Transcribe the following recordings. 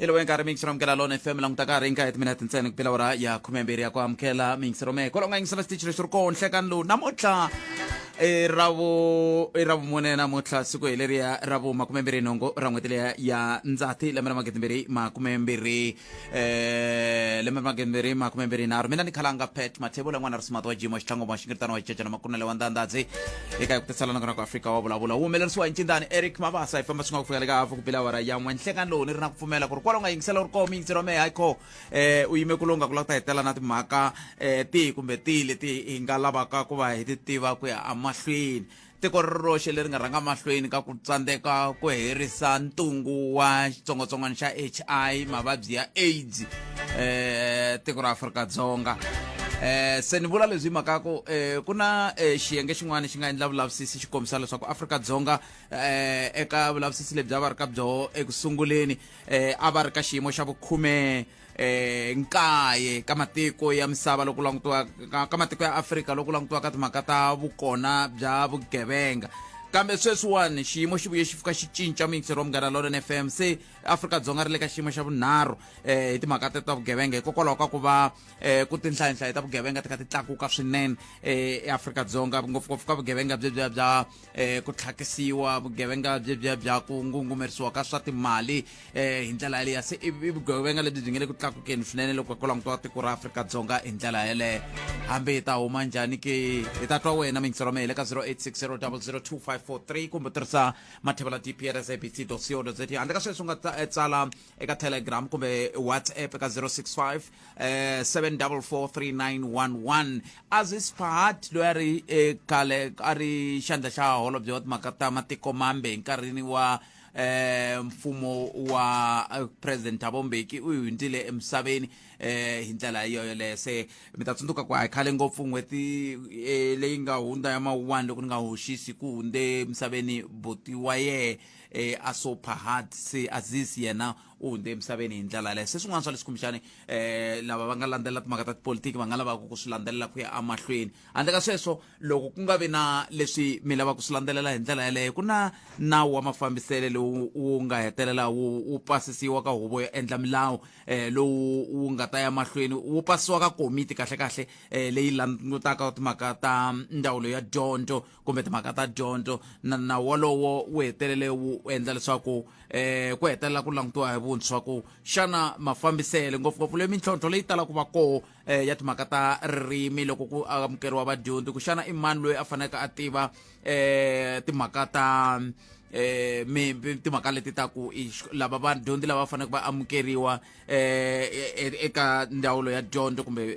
I lowu nkarhi miyingisero amukela lona FM languta ka ri nkaye timinete ntsena ku pela awara ya 12 ya ku amukela miyingisero mehe kwalaho nga yingisela xitichi lexi ri koho nhlekani lowu namuntlha i ravu i ravumune namuntlha siku hi leriya ra vu 28 ra n'hweti leya ya ndzati lembe ra 2020 lembe ra 2023. Mina ni khalanga Pat Mathebula n'wana ri simati wa jimo xitlhango wa xingiritano wa xicecana makunele wa ndandadzi eka ku tisela nakona ku Afrika wa vulavula wu humelerisiwa hi ncindani Eric Mabasa hi famba swin'we ku fika le ka hafu ku bila awara ya n'we nhlekani lowu ni ri na ku pfumela ku ri kwala u nga yingisela u ri koho miyingiselo mehe hayi kho u yime ku lunga ku lava ku ta hetela na timhaka tihi kumbe tihi leti hi nga lavaka ku va hi ti tiva ku ya emahlweni. Tiko ri ri roxe leri nga rhanga mahlweni ka ku tsandzeka ku herisa ntungu wa xitsongwatsongwana xa HI, mavabyi ya AIDS, tiko ra Afrika-Dzonga. Se ni vula leswi hi mhaka ya ku ku na xiyenge xin'wana xi nga endla vulavisisi xi kombisa leswaku Afrika-Dzonga eka vulavisisi lebyi a va ri ka byoho eku sunguleni a va ri ka xiyimo xa vukhume 9 ka matiko ya misava loko langutiwa ka matiko ya Afrika loko langutiwa ka timhaka ta vukona bya vugevenga. Kambe sweswiwani xiyimo xi vuye xi fika xi cinca muyingiseri wa Munghana Lonene FM, se Afrika-Dzonga ri le ka xiyimo xa vunharhu hi timhaka ta vugevenga hikokwalaho ka ku va ku tinhlayinhlayi ta vugevenga ti kha ti tlakuka swinene eAfrika-Dzonga, ngopfungopfu ka vugevenga byebyiya bya ku tlhakisiwa, vugevenga byebyiya bya ku ngungumerisiwa ka swa timali hi ndlela yaleyo. Se i vugevenga lebyi byi nga le ku tlakukeni swinene loko ku langutiwa tiko ra Afrika-Dzonga hi ndlela yeleyo. Hambi hi ta huma njhani ke, hi ta twa wena miyingiselo wa mehe le ka 0860002543 kumbe tirhisa mathebula dprsabc co za. Handle ka sweswo u nga tsala eka Telegram kumbe WhatsApp eka 065 7443911. Aziz Pahad loyi a ri khale a ri xandla xa holobye wa timhaka ta matiko mambe hi nkarhini wa mfumo wa President Thabo Mbeki u hundzile emisaveni hi ndlela yo yoleyo. Se mi ta tsundzuka ku a hi khale ngopfu n'hweti leyi nga hundza ya Mawuwani loko ni nga hoxisi ku hunde emisaveni buti wa yehe Aso Pahad, se Aziz yena u hundze emisaveni hi ndlela yaleyo. Se swin'wana swa leswi kumbexani lava va nga landzelela timhaka ta tipolitiki va nga lavaka ku swi landzelela ku ya emahlweni. Handle ka sweswo, loko ku nga vi na leswi mi lavaka ku swi landzelela hi ndlela yaleyo, ku na nawu wa mafambisele lowu wu nga hetelela wu pasisiwa ka huvo yo endla milawu lowu wu nga ta ya mahlweni wu pasisiwa ka komiti kahle-kahle leyi langutaka timhaka ta ndzawulo ya dyondzo kumbe timhaka ta dyondzo. Na nawu wolowo wu hetelele wu endla leswaku ku hetelela ku langutiwa hi vuntshwa ku xana mafambisele ngopfungopfu leyi mintlhontlho leyi talaka ku va koho ya timhaka ta ririmi loko ku amukeriwa vadyondzi, ku xana i mani loyi a faneleke a tiva timhaka ta timhaka leti ta ku lava vadyondzi lava faneleke va amukeriwa eka ndzawulo ya dyondzo kumbe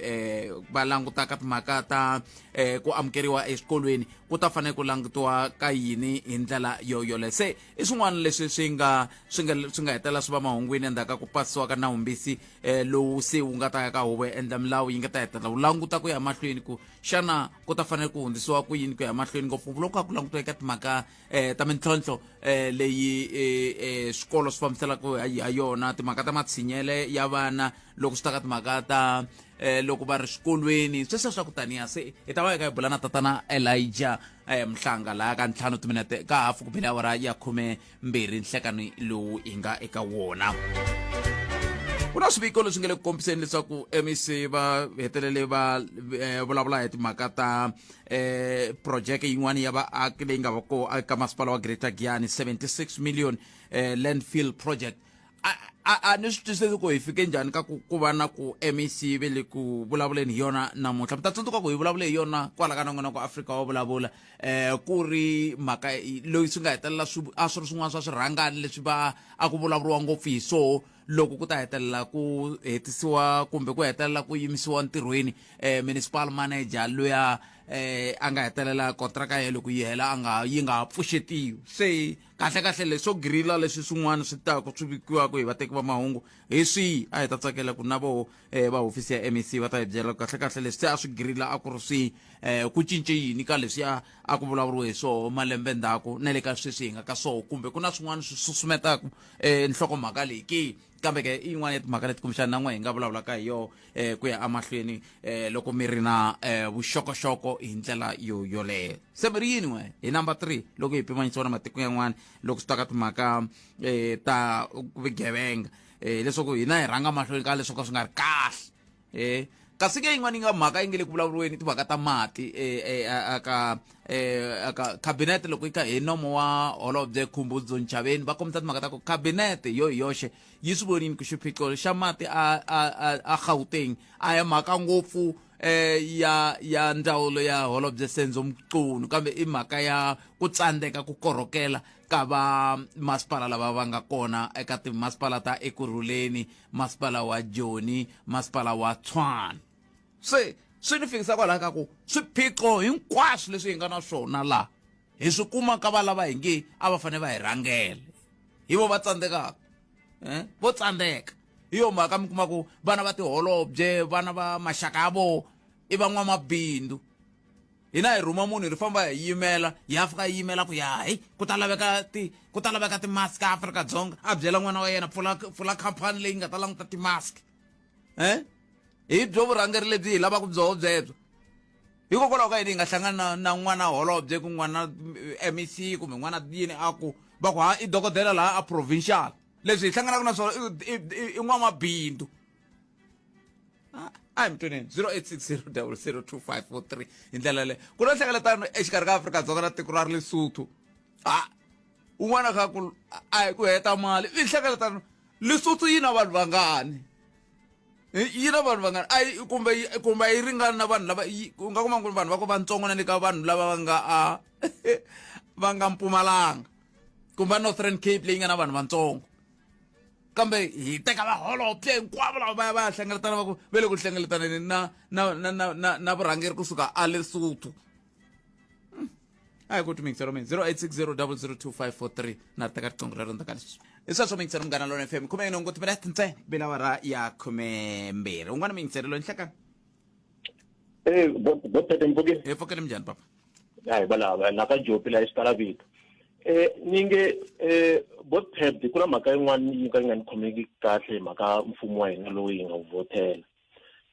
va langutaka timhaka ta ku amukeriwa eswikolweni, ku ta fanele ku langutiwa ka yini hi ndlela yo yoleyo. Se i swin'wana leswi swi nga swi nga swi nga hetelela swi va mahungwini endzhaku ka ku pasiwa ka nawumbisi lowu se wu nga ta ya ka huvo ya endla milawu yi nga ta hetelela wu languta ku ya mahlweni ku xana ku ta fanele ku hundzisiwa ku yini ku ya mahlweni, ngopfungopfu loko ka ku langutiwa eka timhaka ta mintlhontlho leyi swikolo swi fambiselaka ha yona, timhaka ta matshinyele ya vana loko swi ta ka timhaka ta loko va ri swikolweni sweswo swa ku taniya. Se hi ta va hi ka hi bula na tatana Elijah Mhlanga laha ka ntlhanu timinete ka hafu ku bile awara ya 12 nhlekani lowu hi nga eka wona. Ku na swiviko leswi nga le ku kombiseni leswaku MEC va hetelele va vulavula hi timhaka ta projeke yin'wana ya vaaki leyi nga va kona eka masipala wa Greater Giyani, 76 million landfill project. A ni swi twisisi ku hi fike njhani ka ku va na ku MEC ve le ku vulavuleni hi yona namuntlha. Mi ta tsundzuka ku hi vulavule hi yona kwala ka nongonoko Afrika wa vulavula, ku ri mhaka loyi swi nga hetelela swi a swi ri swin'wana swa swirhangani leswi va a ku vulavuriwa ngopfu hi swoho loko ku ta hetelela ku hetisiwa kumbe ku hetelela ku yimisiwa ntirhweni municipal manager loya a nga hetelela kontraka ya loko yi hela a nga yi nga ha pfuxetiwi. Se kahle-kahle leswo grila leswi swin'wana swi taka swi vikiwaka hi vateki va mahungu hi swihi? A hi ta tsakela ku na voho va hofisi ya MEC va ta hi byela kahle-kahle leswi se a swi grila a ku ri swihi, ku cince yini ka leswiya a ku vulavuriwe hi swoho malembe ndzhaku na le ka sweswi hi nga ka swoho, kumbe ku na swin'wana swi susumetaka nhlokomhaka leyi ke. Kambe ke i yin'wana ya timhaka leti kumbexana na n'we hi nga vulavulaka hi yoho ku ya emahlweni loko mi ri na vuxokoxoko hi ndlela yo yoleyo. Se mi ri yini n'we hi number 3 loko hi pimanyisiwa na matiko yan'wana loko swi ta ka timhaka ta vugevenga? Leswaku hina hi rhanga mahlweni ka leswo ka swi nga ri kahle. Kasi ke yin'wana yi nga mhaka yi nge le ku vulavuriweni timhaka ta mati aka aka cabinet loko yi kha hi nomo wa holobye Khumbudzo Ntshavheni va kombisa timhaka ta ku cabinet yo hi yoxe yi swi vonile ku xiphiqo xa mati a Gauteng a ya mhaka ngopfu ya ndzawulo ya holobye Senzo Mchunu, kambe i mhaka ya ku tsandzeka ku korhokela ka va masipala lava va nga kona eka timasipala ta Ekurhuleni, masipala wa Joni, masipala wa Tshwane. Se swi ni fikisa kwalaho ka ku swiphiqo hinkwaswo leswi hi nga na swona laha hi swi kuma ka va lava hi nge a va fanele va hi rhangela, hi vo va tsandzekaka, vo tsandzeka. Hi yo mhaka mi kuma ku vana va tiholobye, vana va maxaka ya voho i van'wamabindzu. Hina hi rhuma munhu hi ri famba hi yimela, hi ya fika yimela ku ya hi ku ta laveka ti ku ta laveka ti-mask Afrika-Dzonga, a byela n'wana wa yena pfula pfula khampani leyi nga ta languta ti-mask. Hi byo vurhangeri lebyi hi lavaka byoho byebyo. Hikokwalaho ka yini hi nga hlangani na n'wana holobye ku n'wana MEC kumbe n'wana yini a ku va ku ha i dokodela laha a provincial. Leswi hi hlanganaka na swona i n'wamabindzu. A hi mutweneni 0860002543 hi ndlela yaleyo. Ku na nhlengeletano exikarhi ka Afrika-Dzonga na tiko ra Lesotho. A un'wana kha ku a hi ku heta mali i nhlengeletano. Lesotho yi na vanhu vangani? Yi na vanhu vangani? A yi kumbe kumbe a yi ringani na vanhu lava u nga kuma ku vanhu va ku vantsongo na le ka vanhu lava va nga a va nga Mpumalanga kumbe Northern Cape leyi nga na vanhu vantsongo. Kambe hi teka vaholobye hinkwavo lava va ya va ya hlengeletana va ku va le ku hlengeletaneni na vurhangeri kusuka a Lesotho. A hi ku timixero mina 0860002543 na ri teka riqingho rero ndzhaku ka leswi. Hi sweswo mixero Munghana Lona FM khume nhungu timinete ntsena bila awara ya 12. Un'wana mixero loyi nhlekani. Bo tete mpfukile. Hi pfukile minjhani papa? Hayi valava la ka Jopi la xikala vito. Ni nge bo Ted ku na mhaka yin'wana yi ka yi nga ni khomeki kahle hi mhaka mfumo wa hina lowu hi nga wu vhotela.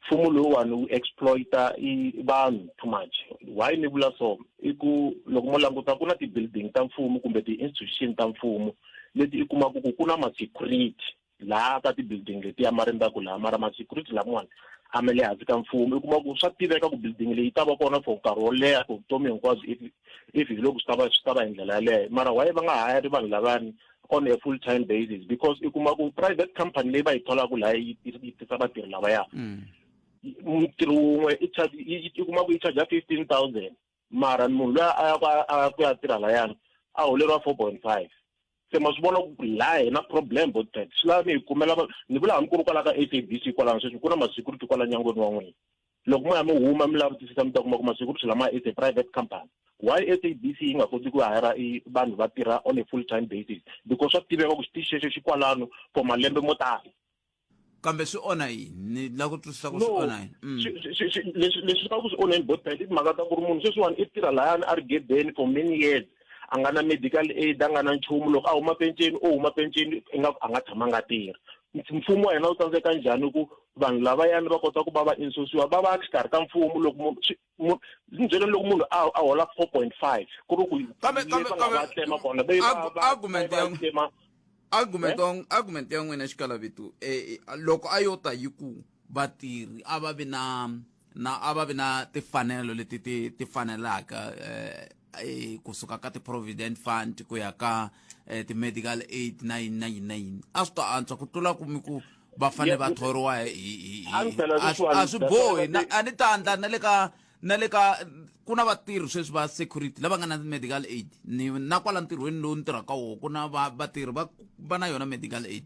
Mfumo lowuwani wu exploita i vanhu too much. Why ni vula so? I ku loko mo languta ku na ti-building ta mfumo kumbe ti-institution ta mfumo leti i kumaka ku ku na ma-security laha ka ti-building letiya ma rindzaka laha, mara ma-security lamawani a ma le hansi ka mfumo. I kuma ku swa tiveka ku building leyi ta va kona for nkarhi wo leha for vutomi hinkwabyo if hi loko swi ta va hi ndlela yaleyo. Mara why va nga hayari vanhu lavani on a full time basis? Because i kuma ku private company leyi va yi tholaka laha yi tisa vatirhi lavaya, mutirhi wun'we i charge, i kuma ku yi charge 15,000, mara munhu loyi a ya ku a ku ya tirha layani a holeriwa 4.5. Se ma swi vona ku laha hi na problem bo Ted. Swi lava mi hi kumela ni vula hambi ku ri kwala ka SABC kwalano sweswi ku na ma-security kwala nyangweni wa n'wina. Loko mo ya mi huma mi lavisisa mi ta kuma ku ma-security lama is a private company. Why SABC yi nga koti ku hire i vanhu va tirha on a full time basis? Because swa tiveka ku xitichi xexo xi kwalano for malembe mo tala. Kambe swi onha yini? Ni lava ku twisisa ku swi onha yini? Leswi swi ku swi onheni both i timhaka ta ku ri munhu sweswiwani i tirha lahayani a ri gedeni for many years, a nga na medical aid, a nga na nchumu. Loko a huma penceni u huma penceni ingaku a nga tshamanga tirha. Mfumo wa hina wu tsandzeka njhani ku vanhu lavayani va kota ku va va insusiwa va va xikarhi ka mfumo? Loko munhu ni byeleni loko munhu a hola 4.5 ku ri ku Kambe va nga va tlema kona, ve va argument va ya tlema. Argument ya n'wina xikalavitu, loko a yo ta yi ku vatirhi a va vi na na a va vi na timfanelo leti ti fanelaka, kusuka ka ti-provident fund ku ya ka ti-medical aid na yini na yini na yini, a swi ta antswa ku tlula ku mi ku va fanele va thoriwa hi A ni phela a swi sweswiwani, a swi bohi na a ni ta andla na le ka ku na vatirhi sweswi va security lava nga na medical aid, ni na kwala ntirhweni lowu ni tirhaka woho ku na vatirhi va na yona medical aid.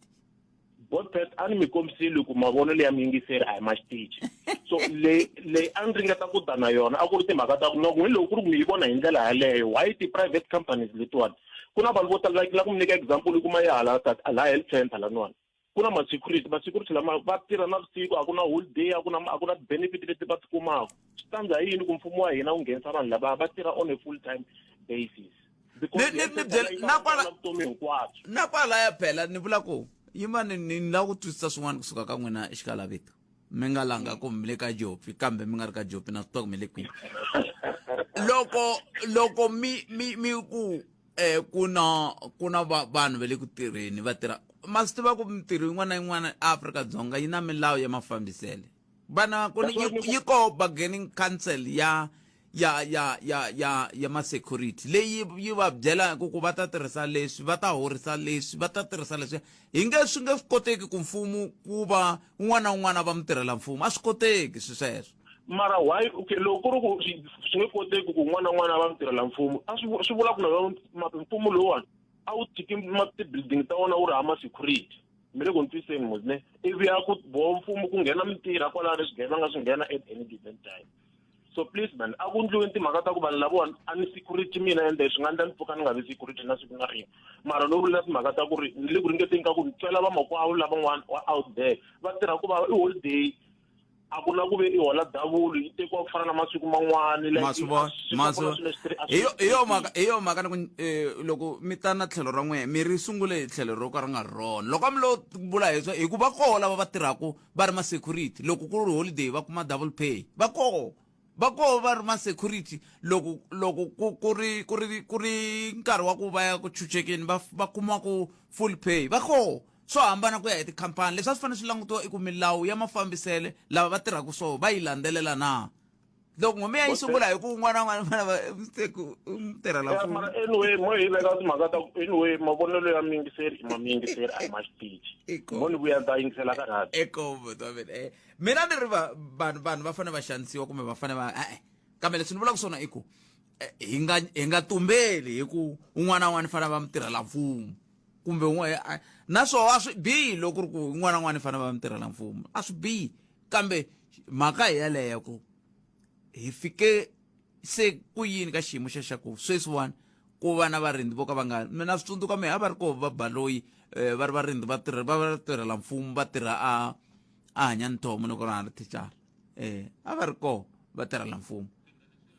Botpet a ni mi kombisile ku mavonelo ya muyingiseri a hi ma xitichi. So leyi a ni ringeta ku ta na yona a ku ri timhaka ta ku loko n'wini loko ku ri ku mi yi vona hi ndlela yaleyo, why ti-private companies letiwani ku na vanhu vo tala like la ku mi nyika example i kuma ya hala ka laha health center laniwani ku na ma-security, ma-security lama va tirha na vusiku, a ku na holiday, a ku na benefit leti va ti kumaka. Swi tandza hi yini ku mfumo wa hina wu nghenisa vanhu lava va tirha on a full time basis? Because Ni byela na kwala vutomi hinkwabyo. Na kwalaya phela ni vula ku yima ni lava ku twisisa swin'wana kusuka ka n'wina xikalavito. Mi nga langa ku mi le ka Jopi kambe mi nga ri ka Jopi, na swi tiva ku mi le kwihi. Loko mi ku eh ku na ku na vanhu va le ku tirheni va tirha ma swi tiva ku mintirho yin'wana na yin'wana eAfrika-Dzonga yi na milawu ya mafambiselo vana ku yi koho bargaining council ya ya ya ya ya ya ma security leyi yi va byela ku ku va ta tirhisa leswi va ta horisa leswi va ta tirhisa leswi hi nge swi nge swi koteki ku mfumo ku va un'wana na un'wana va mutirhela mfumo a swi koteki swi sweswo Mara why okay loko ku ri ku swi nge koteki ku un'wana na un'wana a va mutirhela mfumo a swi swi vula ku na mfumo lowuwani a wu tshiki ti-building ta wona wu ri hama security. Mi le ku ni twiseni mos ne? Ivi ya ku boha mfumo ku nghena mintirha kwalano swigevenga swi nghena at any given time. So please man a ku ndliweni timhaka ta ku vanhu lavawani a ni security mina ende swi nga endla ni pfuka ni nga vi security na siku na rin'we. Mara no vula timhaka ta ku ri ni le ku ringeteni ka ku ni twela vamakwavo lavan'wana out there va tirha ku vava i holiday. A ku na ku ve i hola davulu yi tekiwa ku fana na masiku man'wani like Ma swi vona swi ma famba swi na vona swilo leswi a hi yo swi hi yo mhaka hi yo mhaka ni ku eh, loko mi ta na tlhelo ra n'wehe mi ri sungule hi tlhelo ro ka ri nga ri rona loko a mi lo vula hi swa hikuva koho lava va tirhaka va ri ma security loko ku ri holiday va kuma double pay va koho va koho va ri ma security loko loko ku ku ri ku ri ku ri nkarhi wa ku va ya ku chuchekeni va va kuma ku full pay va koho. Swo hambana ku ya hi tikhampani. Leswi a swi fanele swi langutiwa i ku milawu ya mafambisele lava va tirhaka swo va yi landzelela na. Loko ngome yi sungula hi ku un'wana na un'wana u fanele va mistake u mutirhela Ya, mfumo. mara anyway mo hi veka timhaka ta ku anyway mavonelo ya muyingiseri i ma muyingiseri a hi ma xitichi Eko. mo ni vuya ni ta yingisela ka rhabi. Eko buti wa mina. Eh, mina ni ri va vanhu vanhu va fanele va xanisiwa kumbe va fanele va e-e kambe leswi ni vulaka swona i ku eh, hi nga hi nga tumbeli hi ku un'wana na un'wana u fanele va mutirhela mfumo. Kumbe un'we na swoho a swi bihi loko ku ri ku un'wana na un'wana i fanele va mutirhela mfumo a swi bihi kambe mhaka hi yaleyo ku hi fike se ku yini ka xiyimo xa xa ku sweswiwani ku va na varindzi vo ka va nga mina swi tsundzuka mehe a va ri koho va baloyi eh, va ri varindzi va tirha va va tirhela mfumo va tirha a a hanya nthomo loko ra ha ri thicara eh a va ri koho va tirhela mfumo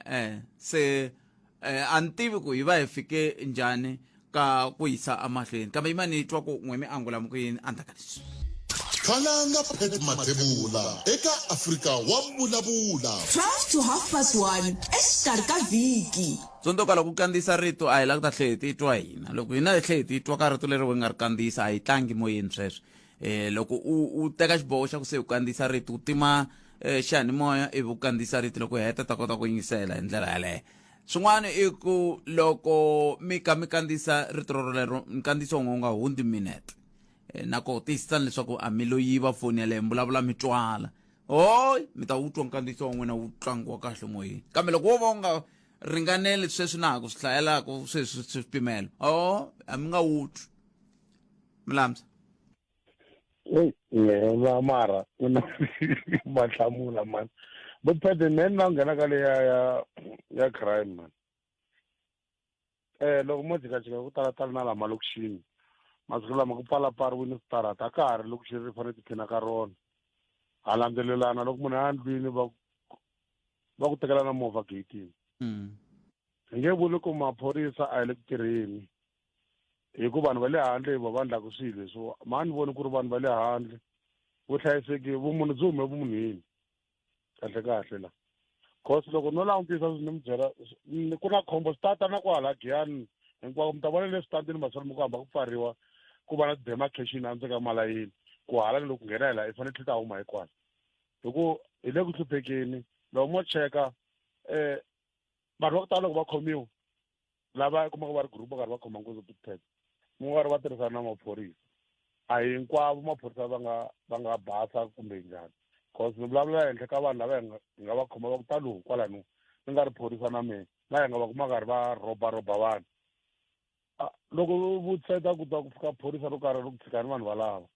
eh se eh a ni tivi ku hi va hi fike njhani ka ku yisa emahlweni kambe yimani yi twa ku n'we mi angula mi ku yini endzhaku ka leswi. Khalanga Pat Mathebula eka Afrika wa Vulavula. 12 to half past 1 exikarhi ka vhiki. Tsundzuka loko u kandziyisa rito a hi la ku ta tlhe hi titwa hina loko hina hi tlhe hi titwa ka rito leri we nga ri kandziyisa a hi tlangi moyeni sweswo eh loko u u teka xiboho xa ku se u kandziyisa rito u tima eh, xiyanimoya ivi u kandziyisa rito loko u heta ta kota ku yingisela hi ndlela yaleyo swin'wana i ku loko mi ka mi kandziyisa rito rorolero nkandziyiso wun'we wu nga hundzi minete. Eh, na koho tiyisisani leswaku a mi lo yiva foni yaleyo mi vulavula mi twala hoy mi ta wu twa nkandziyiso wa n'wina wu tlangiwa kahle moyeni kambe loko wo va wu nga ringaneli sweswi na ha ku swi hlayelaka sweswi swipimelo o a mi nga wu twi milamsa. Eyi mehe mara u na mahlamula mani but phede mehe ni na ku nghena ka leya ya ya crime mani eh loko mo jikajika ku tala tala na laha malokixini masiku lama ku pfalapfariwile switarata a ka ha ri lokixini ri fanele tiphina ka rona ha landzelelana loko munhu a ya ndlwini va va ku tekela na movha geyitini. Hi nge vuli ku maphorisa a hi le ku tirheni hi ku vanhu va le handle hi va va endlaka swilo leswiwa ma ni voni ku ri vanhu va le handle vuhlayiseki vumunhu byi hume vumunhwini kahle kahle la cause loko no langutisa ni mi byela ku na khombo swi tata na kwala Giyani hinkwako mi ta vona le switandini maswona mi ku hamba ku pfariwa ku va na ti-demarcation endzeni ka malayini ku hala ni loko nghena hi la i fanele tlhela ta huma hi kwala hi ku hi le ku hluphekeni loko mo cheka um vanhu va ku tala loko va khomiwa lava kumaka va ri group va karhi va khoma nkunzi ti-tag mu nga ri va tirhisana na maphorisa a hi hinkwavo maphorisa va nga va nga basa kumbe njhani cause ni vulavula henhla ka vanhu lava hi nga hi nga va khoma va ku talo kwalano ni nga ri phorisa na mina la hi nga va kuma karhi va rhoba rhoba vanhu loko u vutisa ku ta ku fika phorisa ro karhi ro ku tshika ni vanhu valava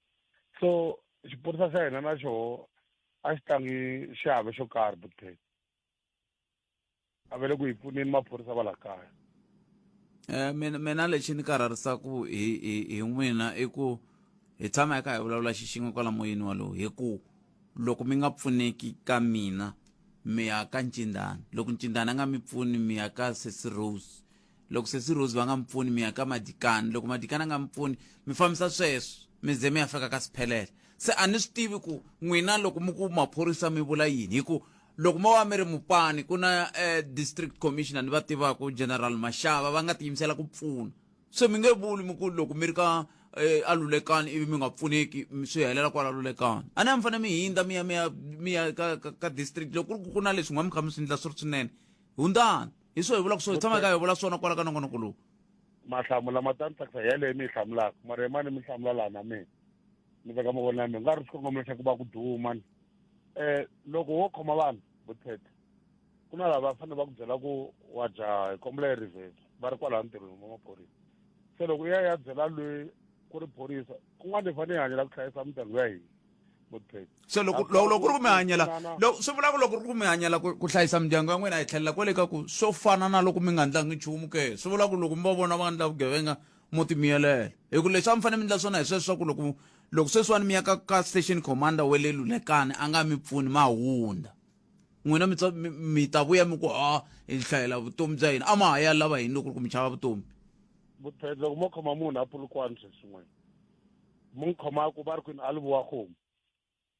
so xiphorisa xa hina na xoho a xi tlangi xiave xo karhi but a va le ku hi pfuneni maphorisa va la kaya. Eh, mina mina lexi ni karharisaku hi hi hi n'wina i ku hi tshama hi kha hi vulavula xi xin'we kwala moyeni walowu hi ku loko mi nga pfuneki ka mina mi ya ka ncindana loko ncindana a nga mi pfuni mi ya ka sesi Rose loko sesi Rose va nga mi pfuni mi ya ka Madikani loko Madikani a nga mi pfuni mi fambisa sweswo mi ze mi ya fika ka Siphelele se a ni swi tivi ku n'wina loko mi ku maphorisa mi vula yini hi ku. Loko mo va mi ri Mupani ku na district commissioner ni va tivaka General Mashava va nga tiyimisela ku pfuna. Se mi nge vuli mi ku loko mi ri ka a Lulekani ivi mi nga pfuneki swi helela kwala Lulekani. A ni a mi fanele mi hindza mi ya mi ya mi ya ka ka, ka district loko ku ri ku ku na leswi n'wa mi kha mi swi endla swi ri swinene. Hundzani. Hi swo hi vulaka swo hi tshama hi kha hi vula swona kwala ka nongonoko lowu. Mahlamula ma ta ni tsakisa hi yaleyo mi yi hlamulaka mara yimani mi hlamula laha na mina mi veka mavoni ya mina ku nga ri xikongomelo xa ku va ku duma ni loko wo khoma vanhu vuthethe ku na lava fanele va ku byela ku wa jaha hi kombela hi reverse va ri kwalaha ntirhweni wa maphorisa se loko u ya ya byela loyi ku ri phorisa kun'wana hi fanele hi hanyela ku hlayisa mindyangu ya hina vuthethe Se loko loko loko ku ri ku mi hanyela loko swi vula ku loko ri ku mi hanyela ku ku hlayisa mindyangu ya n'wina hi tlhelela kwale ka ku swo fana na loko mi nga ndlangi nchumu ke swi vula ku loko mi va vona va ndla vugevenga mo timiyelela hi ku leswi a mi fanele mi ndla swona hi sweswo swa ku loko loko sweswiwani mi ya ka ka station commander wa le Lulekani a nga mi pfuni ma hundza n'wina mi mi ta vuya mi ku ha hi hlayela vutomi bya hina a ma ha ya lava yini loko ku ri ku mi chava vutomi. Vuthethe loko mo khoma munhu a Polokwane sweswi n'wina mi n'wi khoma ku va ri kwini a Lebowakgomo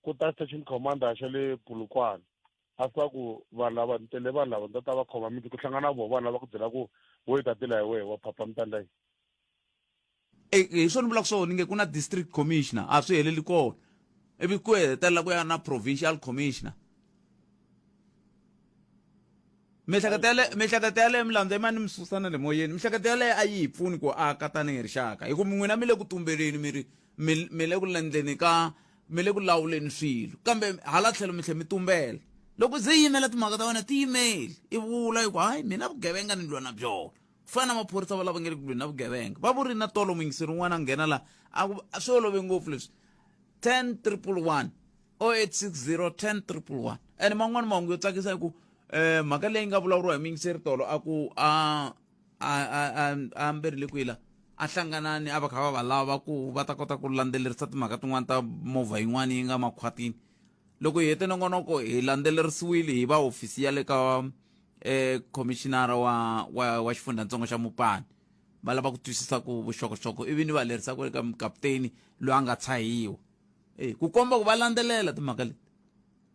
ku ta station commander xa le Polokwane a fika ku vanhu lava ni tele vanhu lava ni ta ta va khoma miti ku hlangana voho vanhu lava ku byela ku wo yi ta tela hi wehe wa phapha mitanda yi. Hi swona ni vulaka swona ni nge ku na district commissioner a swi heleli kona ivi ku hetelela ku ya na provincial commissioner. Miehleketo yale miehleketo yaleyo milandzu yimani mi susa na le moyeni miehleketo yaleyo a yi hi pfuni ku aka tanihi rixaka hi ku n'wina mi le ku tumbeleni mi ri mi mi le ku landleni ka mi le ku lawuleni swilo kambe hala tlhelo mi tlhe mi tumbela loko ze yimela timhaka ta wena ti yimeli i vula i ku hayi mina vugevenga ni lwa na byona ku fana na maphorisa va lava nge le ku lweni na vugevenga va vurini na tolo muyingiseri un'wana a nghena la a ku swi olove ngopfu leswi 10 triple 1 0860 10 triple 1 ene man'wani mahungu yo tsakisa hi ku um mhaka leyi nga vulavuriwa hi muyingiseri tolo a ku a a a a a mberile kwihi la a hlangana ni a va kha va va lava ku va ta kota ku landzelerisa timhaka tin'wani ta movha yin'wana yi nga makhwatini loko hi hete nongonoko hi landzelerisiwile hi va hofisi ya le ka khomishinara wa wa wa xifundzhantsongo xa Mupani va lava ku twisisa ku vuxokoxoko ivi ni va lerisa ku eka mukaputeni loyi a nga tshahiwa e ku komba ku va landzelela timhaka leti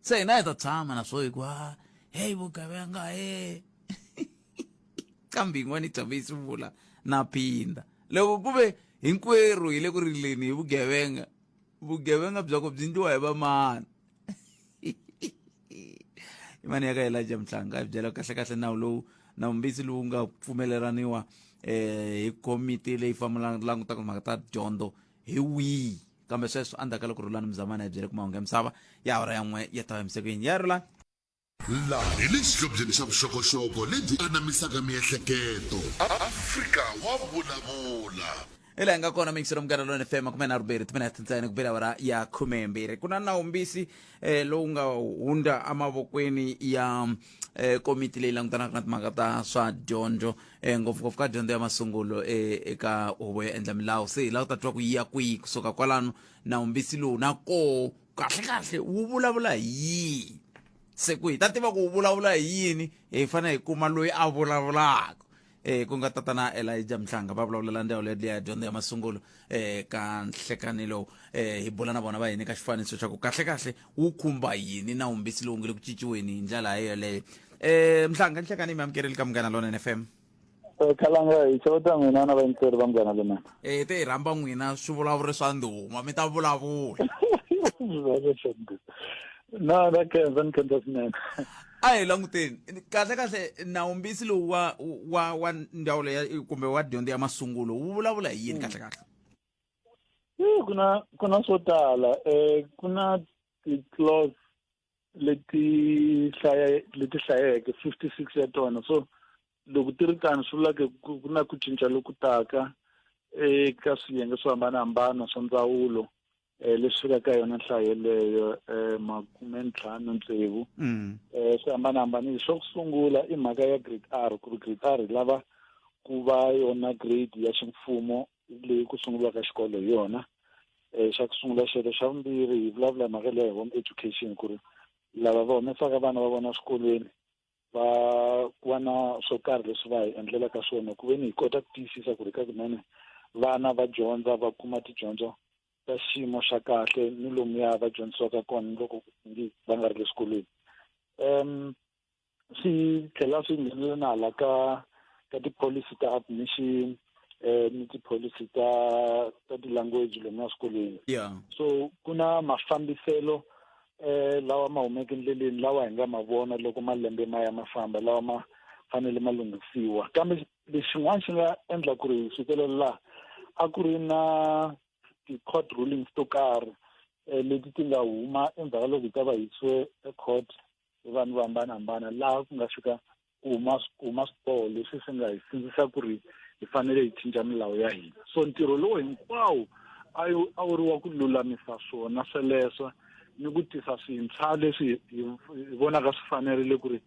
se hina hi ta tshama na swo hi ku ha heyi vugevenga he kambe yin'wana yi tshame yi swi vula na phinda loko ku ve hinkwerhu hi le ku rileni hi vugevenga vugevenga bya ku byi ndliwa hi vamani imani ya ka Elijah Mhlanga hi byela kahle kahle nawu lowu nawumbisi lowu nga pfumelelaniwa eh hi komiti leyi famulanga langutaka timhaka ta dyondzo hi wihi kambe sweswo endzhaku ka loko Rhulani Mzamana hi byele ku mahungu ya misava ya awara ya n'we ya ta emisekweni ya Rhulani. Laha hi le xihlobyeni xa vuxokoxoko lebyi anamisaka miehleketo. Afrika wa vulavula. Hi laha hi nga kona mixero munghana lona FM 32 timinete ntsena ku bela awara ya 12. Ku na nawumbisi eh, lowu nga hundza emavokweni ya eh, komiti leyi langutanaka na timhaka ta swa dyondzo eh, ngopfungopfu ka dyondzo ya masungulo eh, eka huvo yo endla milawu. Se hi lava ku ta twa ku yi ya kwihi kusuka kwalano nawumbisi lowu na koho kahle-kahle wu vulavula hi yini. Se ku hi ta tiva ku wu vulavula hi yini hi fanele hi kuma loyi a vulavulaka eh ku nga tatana Elijah Mhlanga va vulavulela ndzawulo ya dyondzo ya masungulo eh ka nhlekani lowu eh hi bula na vona va hi nyika xifaniso xa ku kahle kahle wu khumba yini nawumbisi lowu nge le ku cinciweni hi ndlela yoleyo eh Mhlanga nhlekani mi amukerile ka Munghana Lonene FM. Khalanga hi xeweta n'wina na vayingiseri va Munghana Lonene. Eh te hi rhamba n'wina swivulavuri swa ndhuma mi ta vulavula. Na na khensa ni khensa swinene. A hi languteni kahle kahle nawumbisi lowu wa wa wa ndzawulo ya kumbe wa dyondzo ya masungulo wu vulavula hi yini kahle kahle? Ku na ku na swo tala ku na ti-clause leti hlaya leti hlayeke 56 ya tona so loko ti ri tano swi vula ku ku na ku cinca loku taka eka swiyenge swo hambanahambana swa ndzawulo leswi fikaka ka yona nhlayo yeleyo 56 swi hambanahambanile. Xo sungula i mhaka ya grade R ku ri grade R hi lava ku va yona grade ya ximfumo leyi ku sunguriwaka xikolo hi yona xa ku sungula xexo. Xa vumbirhi hi vulavula mhaka leya home education ku ri lava va humesaka vana va vona swikolweni va va na swo karhi leswi va hi endlelaka swona ku ve ni hi kota ku tiyisisa ku ri ka kunene vana va dyondza va kuma tidyondzo ta xiyimo xa kahle ni lomuya va dyondzisiwaka kona ni loko va nga ri le swikolweni. Swi tlhela swi nghenelela na hala ka tipholisi ta admission ni tipholisi ta ti-language lomu eswikolweni. So ku na mafambiselo lawa ma humeke endleleni, lawa hi nga ma vona loko malembe ma ya ma famba, lawa ma fanele ma lunghisiwa. Kambe lexin'wana xi nga endla ku ri hi fikelela laha, a ku ri na ti-court rulings to karhi leti ti nga huma endzhaku ka loko hi ta va yisiwe ecourt hi vanhu vo hambanahambana, laha ku nga fika ku huma swiboho leswi swi nga hi sindzisa ku ri hi fanele hi cinca milawu ya hina. So ntirho lowu hinkwawo a wu ri wa ku lulamisa swona sweleswo ni ku tisa swintshwa leswi hi vonaka swi fanerile ku ri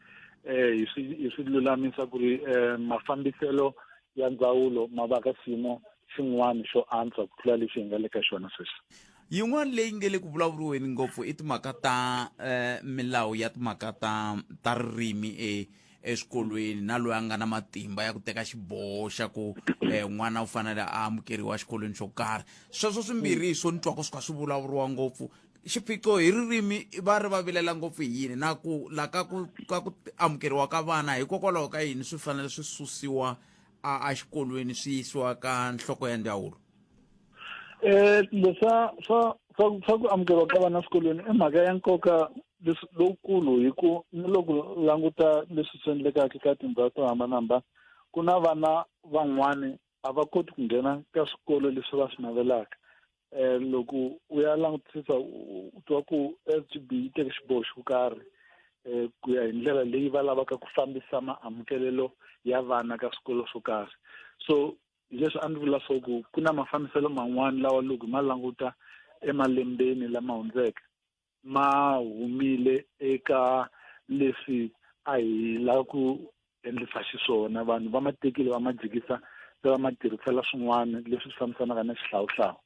hi swi lulamisa, ku ri mafambiselo ya ndzawulo ma va ka xiyimo xin'wana xo antswa ku tlula lexi hi nga le ka xona sweswi. Yin'wana leyi nge le ku vulavuriweni ngopfu i timhaka ta milawu ya timhaka ta ririmi eswikolweni, na loyi a nga na matimba ya ku teka xiboho xa ku n'wana u fanele a amukeriwa exikolweni xo karhi. Sweswo swimbirhi hi swo ni twaka swi kha swi vulavuriwa ngopfu. Xiphiqo hi ririmi, va ri va vilela ngopfu hi yini, na ku la ka ku amukeriwa ka vana, hikokwalaho ka yini swi fanele swi susiwa a exikolweni swi yisiwa ka nhloko ya ndzawulo? Leswa swa ku amukeriwa ka vana eswikolweni i mhaka ya nkoka lowukulu, hi ku ni loko languta leswi swi endlekaka ka tindhawu to hambanahambana, ku na vana van'wani a va koti ku nghena ka swikolo leswi va swi navelaka. Loko u ya langutisisa, u twa ku SGB yi teke xiboho xo karhi ku ya hi ndlela leyi va lavaka ku fambisa maamukelelo ya vana ka swikolo swo karhi. So hi leswi a ndzi vula swo ku na mafambiselo man'wani lawa loko hi ma languta emalembeni lama hundzeke ma humile eka leswi a hi lava ku endlisa xiswona. Vanhu va ma tekile, va ma jikisa, se va ma tirhisela swin'wana leswi swi fambisanaka na xihlawuhlawu,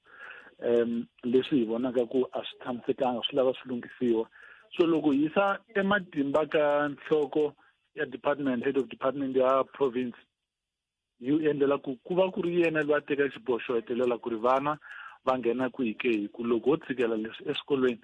leswi hi vonaka ku a swi tshamisekanga, swi lava swi lunghisiwa. So loko hi yisa ematimba ka nhloko ya department, head of department ya province, yi endlela ku va ku ri yena loyi a teka xiboho xo hetelela ku ri vana va nghena kwihi ke, hi ku loko ho tshikela leswi eswikolweni,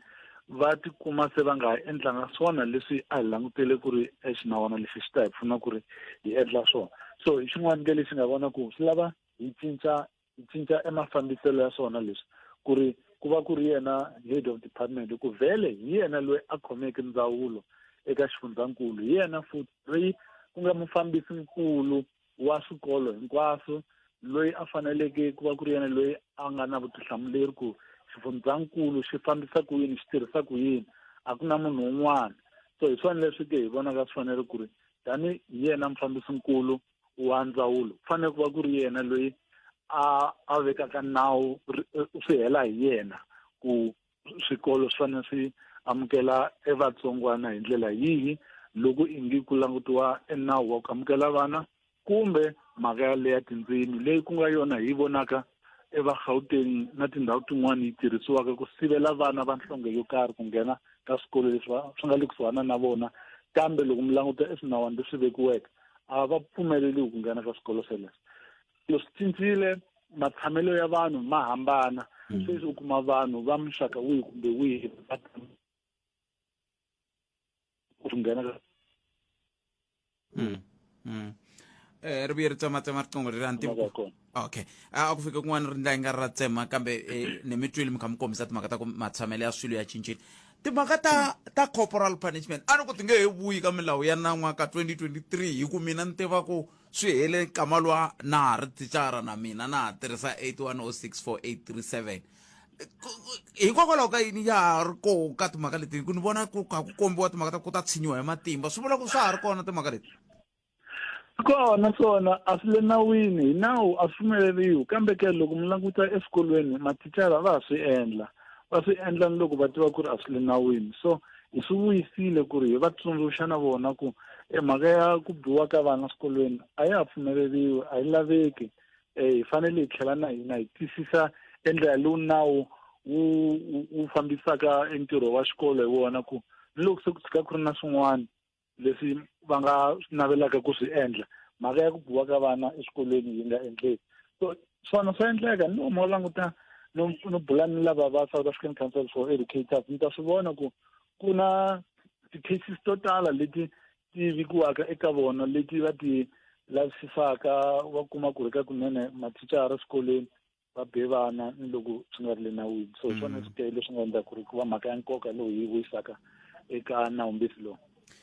va tikuma se va nga ha endlanga swona leswi a hi langutele ku ri exinawana lexi xi ta hi pfuna ku ri hi endla swona. So hi xin'wana ke lexi nga vona ku swi lava hi cinca emafambiselo ya swona leswi, ku ri ku va ku ri yena head of department, hi ku vhele hi yena loyi a khomeke ndzawulo eka xifundzankulu, hi yena futhi loyi ku nga mufambisi-nkulu wa swikolo hinkwaswo, loyi a faneleke ku va ku ri yena loyi a nga na vutihlamuleri ku xifundzankulu xi fambisa ku yini, xi tirhisa ku yini. A ku na munhu un'wana. So hi swona leswi ke hi vonaka swi fanele ku ri tani hi yena mufambisinkulu wa ndzawulo, ku fanele ku va ku ri yena loyi a vekaka nawu, swi hela hi yena ku swikolo swi fanele swi amukela evatsongwana hi ndlela yihi, loko ingi ku langutiwa enawu wa ku amukela vana kumbe mhaka yaleya tindzimi, leyi ku nga yona hi vonaka eVagauteng na tindhawu tin'wani yi tirhisiwaka ku sivela vana va nhlonge yo karhi ku nghena ka swikolo leswi swi nga le kusuhana na vona. Kambe loko mi languta eswinawani leswi vekiweke, a va pfumeleliwi ku nghena ka swikolo sweleswo. Leswi cincile, matshamelo ya vanhu ma hambana. Sweswi u kuma vanhu va muxaka wihi kumbe wihi va ku nghena ka Ri vuye ri tsematsema riqingho leri, a ni tivi. Okay, a ku fike kun'wana ri ndla yi nga ri ra tsema, kambe ni mi twile mi kha mi kombisa timhaka ta ku matshamelo ya swilo ya cincile. Timhaka ta corporal punishment, a ni ku ti nge he vuyi ka milawu ya nan'waka 2023, hi ku mina ni tiva ku swi hele nkama luwa na ha ri thicara, na mina na ha tirhisa 81064837. Hikokwalaho ka yini ya ha ri koho ka timhaka leti? Ku ni vona ku kha ku kombiwa timhaka ta ku ta tshinyiwa hi matimba, swi vula ku swa ha ri kona timhaka leti? Kona swona a swi le nawini, hi nawu a swi pfumeleriwi. Kambe ke loko mi languta eswikolweni, mathicara va ha swi endla, va swi endla ni loko va tiva ku ri a swi le nawini. So hi swi vuyisile ku ri hi va tsundzuxa na vona ku e mhaka ya ku biwa ka vana eswikolweni a ya ha pfumeleriwi, a yi laveki. Hi fanele hi tlhela na hina hi twisisa endlela lowu nawu wu fambisaka entirho wa xikolo hi wona, ku ni loko se ku tshika ku ri na swin'wana leswi va nga navelaka ku swi endla, mhaka ya ku biwa ka vana eswikolweni yi nga endleki. So swona swa endleka. Ni loko mo languta no bula ni lava va South African Council for Educators, mi ta swi vona ku na Ti-cases to tala leti ti vikiwaka eka vona leti va ti lavisisaka va kuma ku ri ka kunene mathicara swikolweni va be vana ni loko swi nga ri le nawini. So hi swona swi leswi nga endla ku ri ku va mhaka ya nkoka lowu hi yi vuyisaka eka nawumbisi lowu.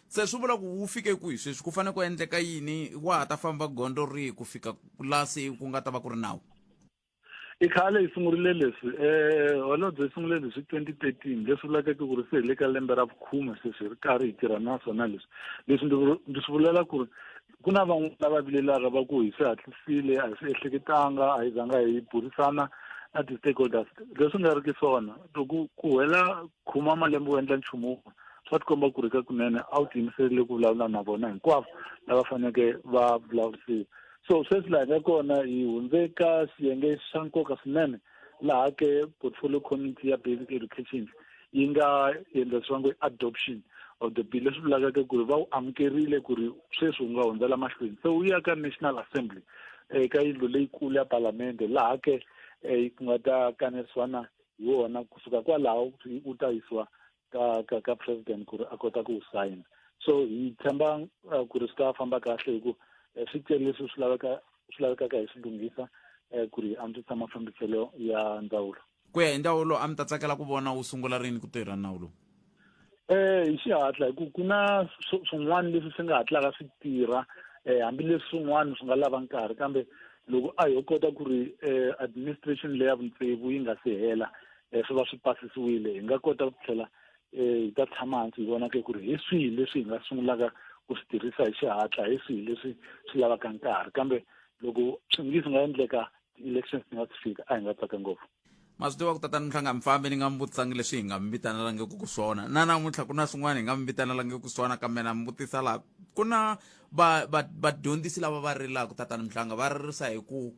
Se swi vula ku wu fike kwihi sweswi? Ku fanele ku endleka yini? Wa ha ta famba gondzo rihi ku fika laha se ku nga ta va ku ri nawu? I khale hi sungurile leswi. Holobye hi sungule leswi 2013, leswi vulaka ku ri se hi le ka lembe ra vukhume sweswi hi ri karhi hi tirha na swona leswi. Leswi ndzi swi vulela ku ri ku na van'wana lava vilelaka va ku hi swi hatlisile, a hi swi ehleketanga, a hi zanga hi burisana na ti-stakeholders, leswi nga ri ki swona. Loko ku hela khuma malembe u endla nchumu wun'we, swa tikomba ku ri ka kunene a wu tiyimiserile ku vulavula na vona hinkwavo lava faneleke va vulavurisiwa. So sweswi laha hi nga kona hi hundze ka xiyenge xa nkoka swinene, laha ke portfolio committee ya basic education yi nga endla leswi va ngo adoption of the bill, leswi vulaka ke ku ri va wu amukerile ku ri sweswi wu nga hundzela mahlweni. Se wu ya ka National Assembly, eka yindlu leyikulu ya palamende, laha ke ku nga ta kanerisiwana hi wona. Kusuka kwalaho wu ta yisiwa ka president ku ri a kota ku wu sayina. So hi tshemba ku ri swi ta famba kahle, hi ku swi tele leswi swi lavekaka hi swi lunghisa ku ri hi antswisa mafambiselo ya ndzawulo. Ku ya hi ndzawulo, a mi ta tsakela ku vona wu sungula rini ku tirha nawu lowu? Hi xihatla, hi ku ku na swin'wana leswi swi nga hatlaka swi tirha, hambileswi swin'wana swi nga lava nkarhi, kambe loko a ho kota ku ri administration leya vutsevu yi nga si hela, swi va swi pasisiwile, hi nga kota ku tlhela hi ta tshama hansi hi vona ke ku ri hi swihi leswi hi nga sungulaka ku swi tirhisa hi xihatla, hi swihi leswi swi lavaka nkarhi. Kambe loko swi ngi swi nga endleka ti-elections ti nga si fika, a hi nga tsaka ngopfu. Ma swi tiva ku tatani Mhlanga mfambi ni nga mi vutisangi leswi hi nga mi vitanelangiku ku swona na namuntlha, ku na swin'wana hi nga mi vitanelangiku swona, kambe na mi vutisa laha ku na vadyondzisi lava va rilaka. Tatani Mhlanga, va ririsa hi ku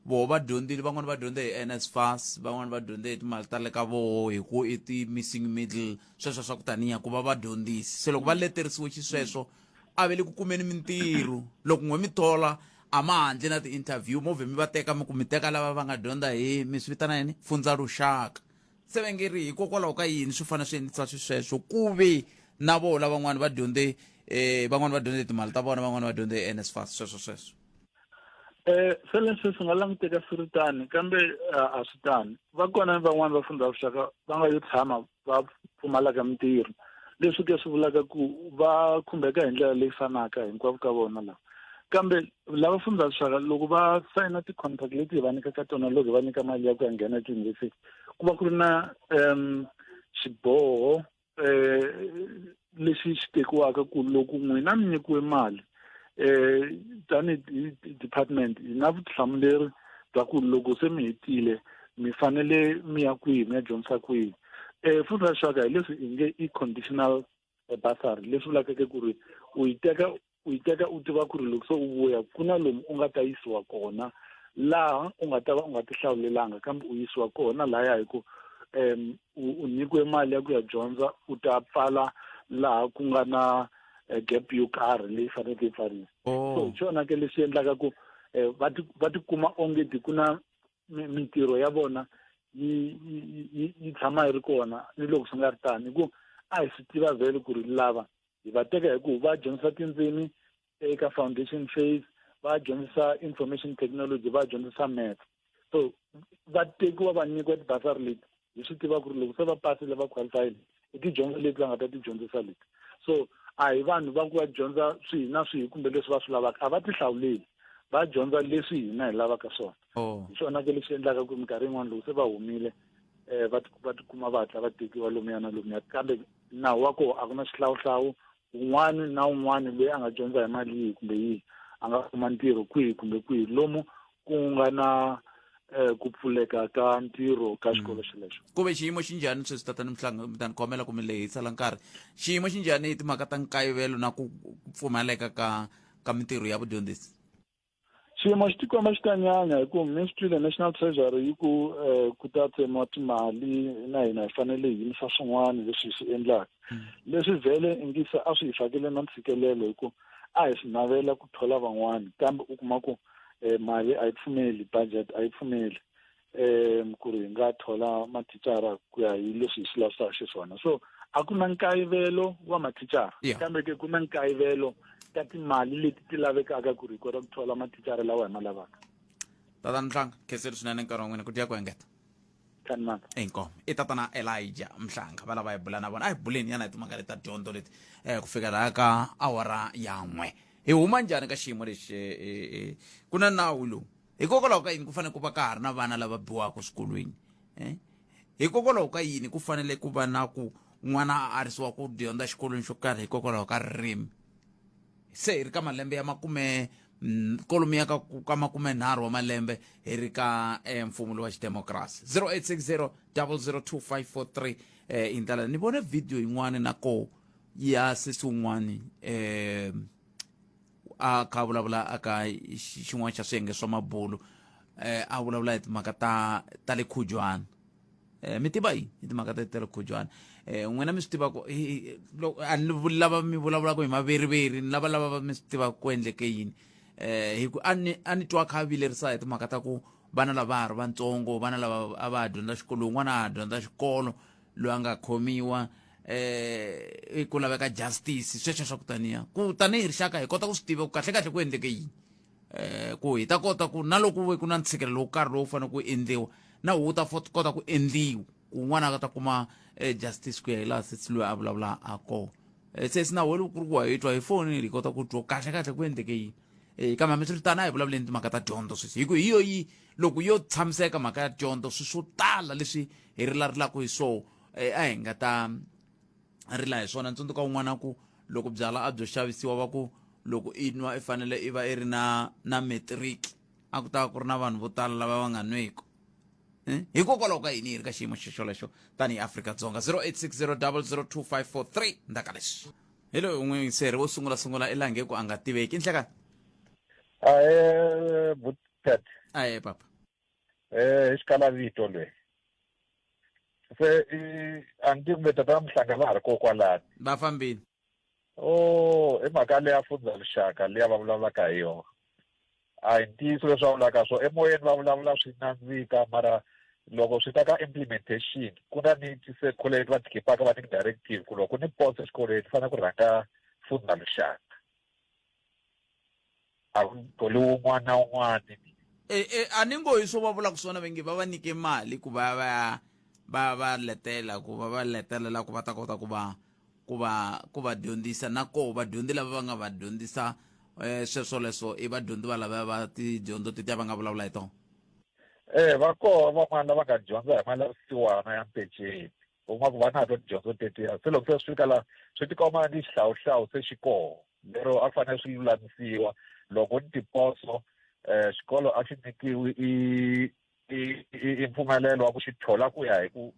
voho va dyondzile, van'wani va dyondze hi NSFAS, van'wani va dyondze hi timali ta le ka voho, hi ku i ti-missing middle, sweswo swa ku taniya ku va vadyondzisi. Se loko va leterisiwe xisweswo, a ve le ku kumeni mintirho. Loko n'we mi thola, a ma handli na ti-interview, mo vhe mi va teka, mi ku mi teka lava va nga dyondza hi, mi swi vitana yini, Fundza Lushaka. Se va nge ri hikokwalaho ka yini swi fanele swi endlisa xisweswo, ku ve na voho lavan'wani va dyondze, van'wani va dyondze timali ta vona, van'wani va dyondze hi NSFAS, sweswo sweswo? Se leswi swi nga languteka swi ri tani, kambe a swi tani. Va kona ni van'wani va Fundza Lushaka va nga yo tshama va pfumalaka mintirho, leswi ke swi vulaka ku va khumbeka hi ndlela leyi fanaka hinkwavo ka vona lava. Kambe lava Fundza Lushaka, loko va sayina ti-contract leti hi va nyikaka tona, loko hi va nyika mali ya ku ya nghena etiyunivhesiti, ku va ku ri na xiboho lexi xi tekiwaka ku loko n'wina mi nyikiwe mali tanihi department, hi na vutihlamuleri bya ku loko se mi hetile mi fanele mi ya kwihi, mi ya dyondzisa kwihi. Fundza Lushaka hi leswi hi nge i conditional bursary, leswi vulaka ke ku ri u yi teka u tiva ku ri loko se u vuya ku na lomu u nga ta yisiwa kona, laha u nga ta va u nga ti hlawulelanga, kambe u yisiwa kona lahaya hi ku u nyikiwe mali ya ku ya dyondza, u ta pfala laha ku nga na gap yo karhi leyi faneleke yi pfariwa. So hi xona ke leswi endlaka ku va tikuma onge ti ku na mintirho ya vona yi tshama yi ri kona, ni loko swi nga ri tani, hi ku a hi swi tiva vhele ku ri lava hi va teka hi ku va dyondzisa tindzimi eka foundation phase, va dyondzisa information technology, va dyondzisa math. So va tekiwa va nyikiwa tibasari leti hi swi tiva ku ri loko se va pasile, va qualifyile, i tidyondzo leti va nga ta ti dyondzisa leti. So a hi vanhu va ku va dyondza swihi na swihi kumbe leswi va swi lavaka, a va ti hlawuleli, va dyondza leswi hina hi lavaka swona. Hi swona ke leswi endlaka ku minkarhi yin'wana loko se va humile, va tikuma va hatla va tekiwa lomuya na lomuya. Kambe nawu wa koho a ku na xihlawuhlawu, un'wana na un'wana loyi a nga dyondza hi mali yihi kumbe yihi a nga kuma ntirho kwihi kumbe kwihi lomu ku nga na ku pfuleka ka ntirho ka xikolo xelexo. Ku ve xiyimo xi njhani sweswi, tatani Mhlanga? Mi ta ni khomela ku mi lehisela nkarhi. Xiyimo xi njhani hi timhaka ta nkayivelo na ku pfumaleka ka mintirho ya vudyondzisi? Xiyimo xi tikomba xi ta nyanya, hi ku mi swi twile National Treasury yi ku ku ta tsemiwa timali, na hina hi fanele hi yimisa swin'wana leswi hi swi endlaka, leswi vhele ingisa a swi hi fakele na ntshikelelo, hi ku a hi swi navela ku thola van'wani, kambe u kuma ku mali a yi pfumeli, budget a yi pfumeli ku ri hi nga thola mathicara ku ya hi leswi hi swi lavisaka xiswona. So A ku na nkayivelo wa mathicara, Yeah. kambe ke ku na nkayivelo ka timali leti ti lavekaka ku ri hi kota ku thola mathicara lawa hi ma lavaka. Tatana Mhlanga, khenseli swinene nkarhi wa n'wina ku dya ku engeta. Kanimaka. Inkomu. I tatana Elijah Mhlanga va lava hi bula na vona. A hi buleni yana hi timhaka leti ta dyondzo leti ku fika laha ka awara ya n'we. Hi huma njhani ka xiyimo lexi? Ku na nawu lowu. Hikokwalaho ka yini ku fanele ku va ka ha ri na vana lava biwaka swikolweni? Hikokwalaho ka yini ku fanele ku va na ku n'wana a arisiwa ku dyondza xikolweni xo karhi hikokwalaho ka ririmi? Se hi ri ka malembe ya makume kolomiya ka 30 wa malembe hi ri ka mfumo lowa xidemokirasi. 0860 002543 hi ndlela ni vone video yin'wana na ko ya sesi wun'wani a kha a vulavula aka xin'wana xa swiyenge swa mabulu, a vulavula hi timhaka ta le khujwana. Mi tiva yini hi timhaka ta le khujwana? N'wina mi swi tiva ku loko a ni lava mi vulavulaka hi maveriveri, ni lava lava mi swi tivaka ku endleke yini. Hi ku a ni twa kha a vilerisa hi timhaka ta ku vana lava ha ri vantsongo, vana lava a va ha dyondza xikolo, un'wana a ha dyondza xikolo loyi a nga khomiwa, ku laveka justice, sweswo swa ku taniya ku tanihi rixaka hi kota ku swi tiva ku kahle kahle ku endleke yini, ku hi ta kota ku na loko ve ku na ntshikelelo wo karhi lowu fanele ku endliwa na wu ta kota ku endliwa ku un'wana a ta kuma justice ku ya hi laha sesi loyi a vulavula a kona. Sesi na wena ku ri ku wa hi twa hi foni, hi kota ku twa kahle kahle ku endleke yini. Kambe hambiswiritano a hi vulavuleni timhaka ta dyondzo sweswi, hi ku hi yo yi loko yo tshamiseka mhaka ya dyondzo, swilo swo tala leswi hi rilarilaka hi swoho a hi nga ta rila hi swona. Ntsundzuka un'wana ku loko byala a byo xavisiwa, va ku loko i nwa i fanele i va i ri na matric, a ku ta va ku ri na vanhu vo tala lava va nga nweku. Hikokwalaho ka yini hi ri ka xiyimo xexolexo tanihi Afrika-Dzonga? 0860002543. Ndzhaka leswi hi loyi un'we seri wo sungula sungula i lange ku a nga tiveki. Nhlekani. Ahe, butet. Ahe, papa. Hi xikala vito loyi se i a ni tivi kumbe tata Mhlanga va ha ri kokwalani. Va fambile. Oh, i mhaka leya fundza rixaka liya va vulavulaka hi yona. A hi ntiyiso leswi va vulaka swo emoyeni, va vulavula swi nandzika, mara loko swi ta ka implementation ku na ni ti-circular leti va ti khipaka, va nyika directive ku loko ku ni poso exikolweni fanele ku rhanga fundza rixaka, a ku tholi wun'wana na wun'wana. A ni ngo hi swo va vulaka swona, va nge va va nyike mali ku va va va va letela, ku va va letelela ku va ta kota ku va dyondzisa, na koho vadyondzi lava va nga va dyondzisa, sweswo leswo i vadyondzi va lava va tidyondzo tetiya va nga vulavula hi tona. Va koho van'wana lava nga dyondza hi mali ya vusiwana ya mpeceni, u kuma ku va na to tidyondzo tetiya, se loko se swi fika la swi tikomba ni xihlawuhlawu se xi koho lero a fanele swi lulamisiwa. Loko ni tiposo, xikolo a xi nyikiwi i mpfumelelo wa ku xi thola ku ya hi ku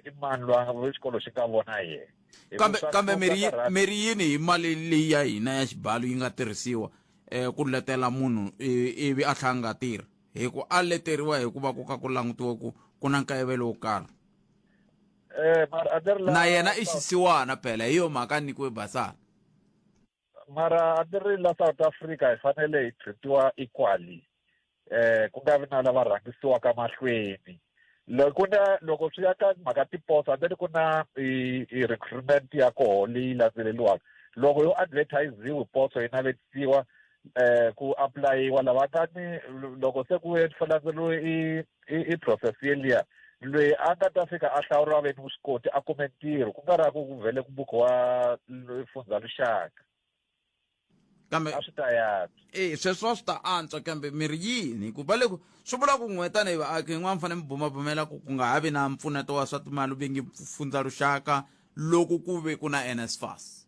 i mani loyi a nga xikolo xi nga vona yena. Kambe kambe mi ri yini hi mali leyi ya hina ya xibalo yi nga tirhisiwa ku letela munhu ivi a tlhela a nga tirhi, hi ku a leteriwa hi ku va ku ka ku langutiwa ku ku na nkayivelo wo karhi? Mara a ni ri la Na yena i xisiwana phela, hi yo mhaka a nyikiwe basari. Mara a ni ri la South Africa hi fanele hi treatiwa equally, ku nga vi na lava rhangisiwaka mahlweni. Loko na loko swi ya ka mhaka tiposo, a ni ku na i recruitment ya koho leyi landzeleriwaka. Loko yo advertisiwe poso, yi navetisiwa, ku applyiwa lava nga ni, loko se ku landzeleriwe i process yeliya, loyi a nga ta fika a hlawuriwa ve ni vuswikoti a kume ntirho, ku nga ri ku ku vhele ku bukiwa fundza luxaka. Kambe a swi ta yantswa. E sweswo a swi ta antswa, kambe mi ri yini ku va le ku swi vula ku n'we tanihi vaaki yin'wana mi fanele mi bumabumela ku ku nga ha vi na mpfuneto wa swa timali ve nge fundza luxaka loko ku ve ku na NSFAS?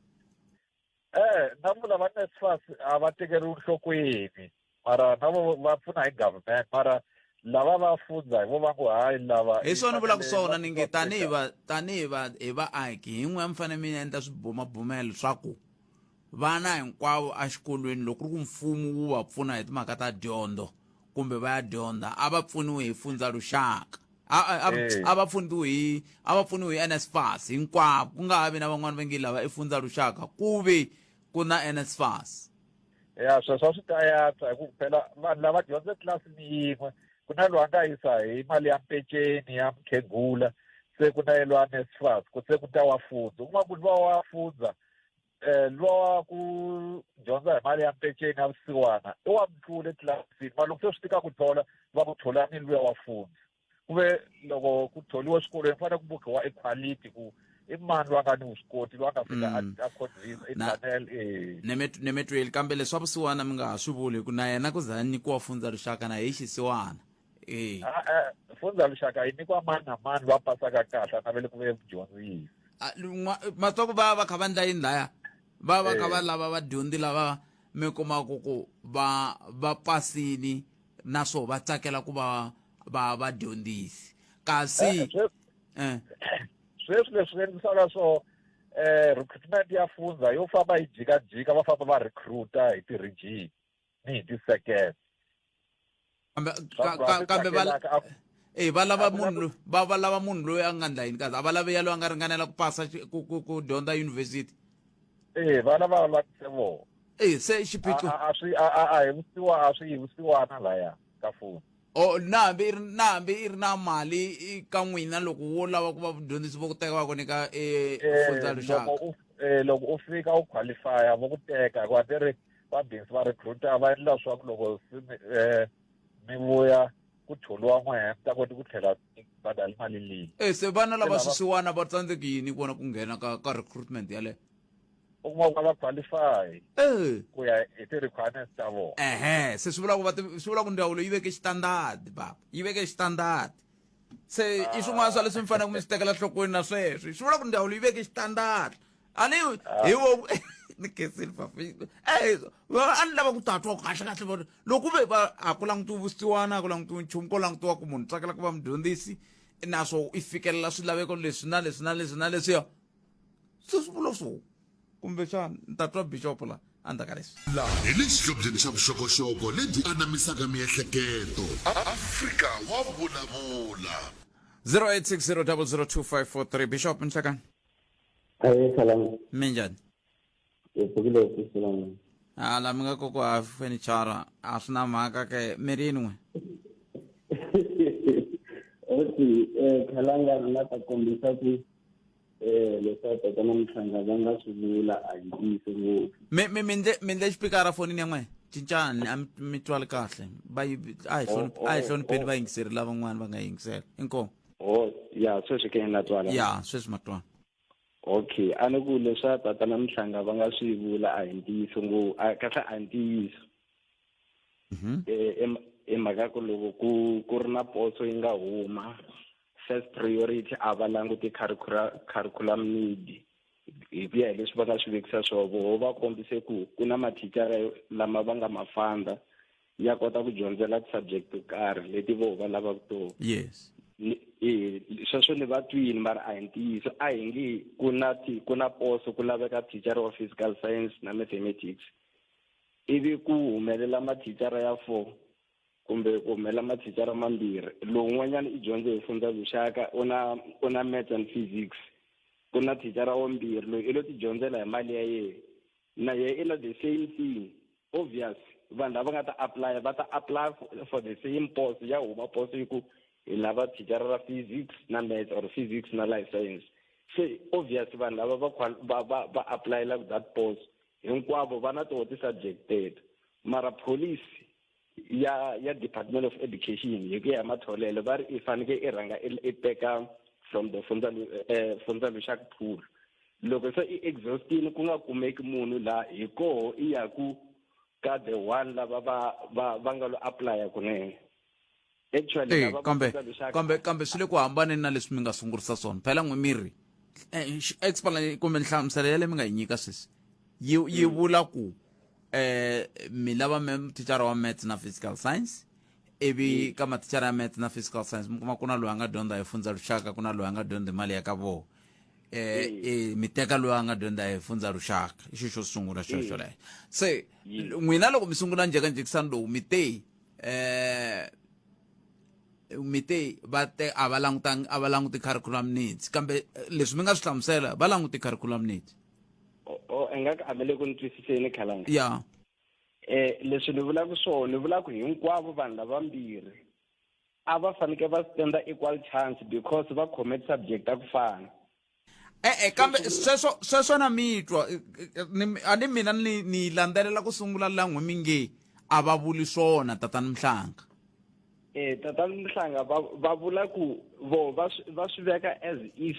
Na vula va NSFAS a va tekeriwi nhlokweni, mara na vo va pfuna hi government, mara lava va fundza hi vo va ngo hayi lava. Hi swona vulaka swona, ni nge tanihi va hi vaaki hi n'we mi fanele mi endla swibumabumelo swa ku vana hinkwavo exikolweni, loko ku ri ku mfumo wu va pfuna hi timhaka ta dyondzo kumbe va ya dyondza, a va pfuniwi hi fundza luxaka, a va pfuniwi hi a va pfuniwi hi NSFAS hinkwavo, ku nga ha vi na van'wana va nge lava i fundza luxaka ku ve ku na NSFAS. Ya, sweswo a swi ta yantswa, hi ku phela vanhu lava dyondza etlilasini yin'we, ku na loyi a nga yisa hi mali ya mpeceni ya mukhegula. Se ku na yelwa NSFAS, ku se ku ta wa fundza. U kuma ku luwa wa fundza luwa wa ku dyondza hi mali ya mpeceni ya vusiwana i wa mitlula etlilasini, mara loko se swi tika ku thola va ku thola ni luya wa fundza. Ku ve loko ku tholiwa exikolweni ku fanele ku bukhiwa equality ku i mani loyi a nga ni vuswikoti, loyi a nga fika a convince i Daniel eh. Nemetweli kambe leswa vusiwana mi nga ha swi vuli hi ku na yena ku za nyikiwa fundza rixaka na hi xisiwana. Eh. Fundza rixaka yi nyikiwa mani na mani loyi a pasaka kahle a navele ku ve mudyondzisi. Matwa ku va va kha va ndla yini laya va va kha va lava vadyondzi lava mi kumaka ku va va pasini naswo va tsakela ku va va vadyondzisi kasi Sweswi leswi endlisaka swo recruitment ya fundza yo famba yi jikajika, va famba va recruita hi ti-region ni hi ti-second. Kambe kambe va eh va lava munhu va va lava munhu loyi a nga ndla yini kazi a va lavi ya loyi a nga ringanela ku pasa ku ku ku dyondza university. Eh, va lava va se vona. Eh, se xiphiqo a swi a a hi vusiwa a swi hi vusiwana laya ka foni. O na hambi i ri na hambi i ri na mali ka n'wina loko wo lava ku va vudyondzisi vo ku teka va ku nyika e fundza rixaka. Loko u loko u fika u qualify vo ku teka hikuva ti ri va busy va recruiter va endla swa ku loko mi vuya ku tholiwa n'wehe mi ta kota ku tlhela mi badala mali leyi. E se vana lava swisiwana va tsandzeki yini ku vona ku nghena ka recruitment yaleyo? U kuma ku va qualify ku ya hi ti-requirements ta vona. Ehe, se swi vula ku va swi vula ku ndzawulo yi veke xitandadi baba, yi veke xitandadi. Se i swin'wana swa leswi mi faneleke mi swi tekela nhlokweni na sweswo. Swi vula ku ndzawulo yi veke xitandadi. A ni hi wo ni khensile papa. Eh, a ni lava ku ta twa kahle kahle va loko ku ve va a ku langutiwi vusiwana, a ku langutiwi nchumu, ko langutiwa ku munhu tsakela ku va mudyondzisi naswo i fikelela swilaveko leswi na leswi na leswi na leswiya. Se swi vula swo kumbexana ni ta twa bishop la endzhaku ka leswi. Laha hi le xihlobyeni xa vuxokoxoko lebyi anamisaka miehleketo. Afrika wa vulavula. 0860002543 Bishop Nhlekani. Ahee Khalanga. Minjhani? Hi pfukile hi pfuxela. Hala mi nga koko a fenichara a swi na mhaka ke mi ri yini n'we? Okay, Khalanga ni nga ta kombisa ku leswaku tatana Mhlanga va nga swi vula a hi ntiyiso ngopfu. Mi mi mi ndle mi ndle xipikara fonini ya n'we cincani a mi twali kahle va yi a hi hloniphi a hi hlonipheni vayingiseri lavan'wana va nga yingisela inkomu. Oh ya sweswi ke na twala. Ya sweswi ma twala. Okay a ni ku leswa tatana Mhlanga va nga swi vula a hi ntiyiso ngopfu a kahle a hi ntiyiso. I mhaka ku loko ku ku ri na poso yi nga huma first priority a va languti curriculum need hi ku ya hi leswi va nga swi vekisa swona voho va kombise ku ku na mathicara lama va nga ma fanda ya kota ku dyondzela ti-subject to karhi leti voho va lavaka tona. Yes. E sweswo ni va twini mara a hi ntiyiso a hi nge ku na ku na poso ku laveka thicara wa physical science na mathematics ivi ku humelela mathicara ya 4 kumbe ku humelela mathicara mambirhi lowun'wanyana i dyondze hi fundza vuxaka u na u na maths and physics ku na thicara wa mbirhi loyi i lo ti dyondzela hi mali ya yena na yena i na the same thing obvious vanhu lava nga ta apply va ta apply for the same post ya huma post yi ku hi lava thicara ra physics na maths or physics na life science se obvious vanhu lava va va va va aplayela that post hinkwavo va na toho ti-subject teto mara policy ya ya Department of Education hi ku ya hi matholelo va ri i faneke i rhanga i teka from the Fundza Fundza Lushaka pool loko se i exhaustini ku nga kumeki munhu laha hi koho i ya ku ka the one lava va va va nga lo applya kunene actually Eh, lava va kambe Fundza Lushaka kambe kambe swi le ku hambaneni na leswi mi nga sungurisa swona phela n'we mi ri explanation kumbe nhlamuselo ya le mi nga yi nyika sweswi yi yi vula ku mi lava thicara wa maths na physical science ivi ka mathicara ya maths na physical science mi kuma ku na loyi a nga dyondza hi fundza luxaka ku na loyi a nga dyondza hi mali ya ka vona mi teka loyi a nga dyondza hi fundza luxaka i xilo xo sungula xo xo lexo se n'wina loko mi sungula njhekanjhekisano lowu mi te mi te va te a va langutanga a va languti curriculum needs kambe leswi mi nga swi hlamusela va languti curriculum needs. O ingaku a mi le ku ni twisiseni khalanga. Ya. Leswi ni vulaka swona ni vulaka hinkwavo vanhu lavambirhi. A va faneke va stand equal chance because va khome subject ta ku fana. E-e kambe sweswo sweswo na mi twa a ni mina ni ni landzelela ku sungula la n'we mi nge a va vuli swona tatani Mhlanga. Eh tatani Mhlanga va va vula ku vo va va swi veka as if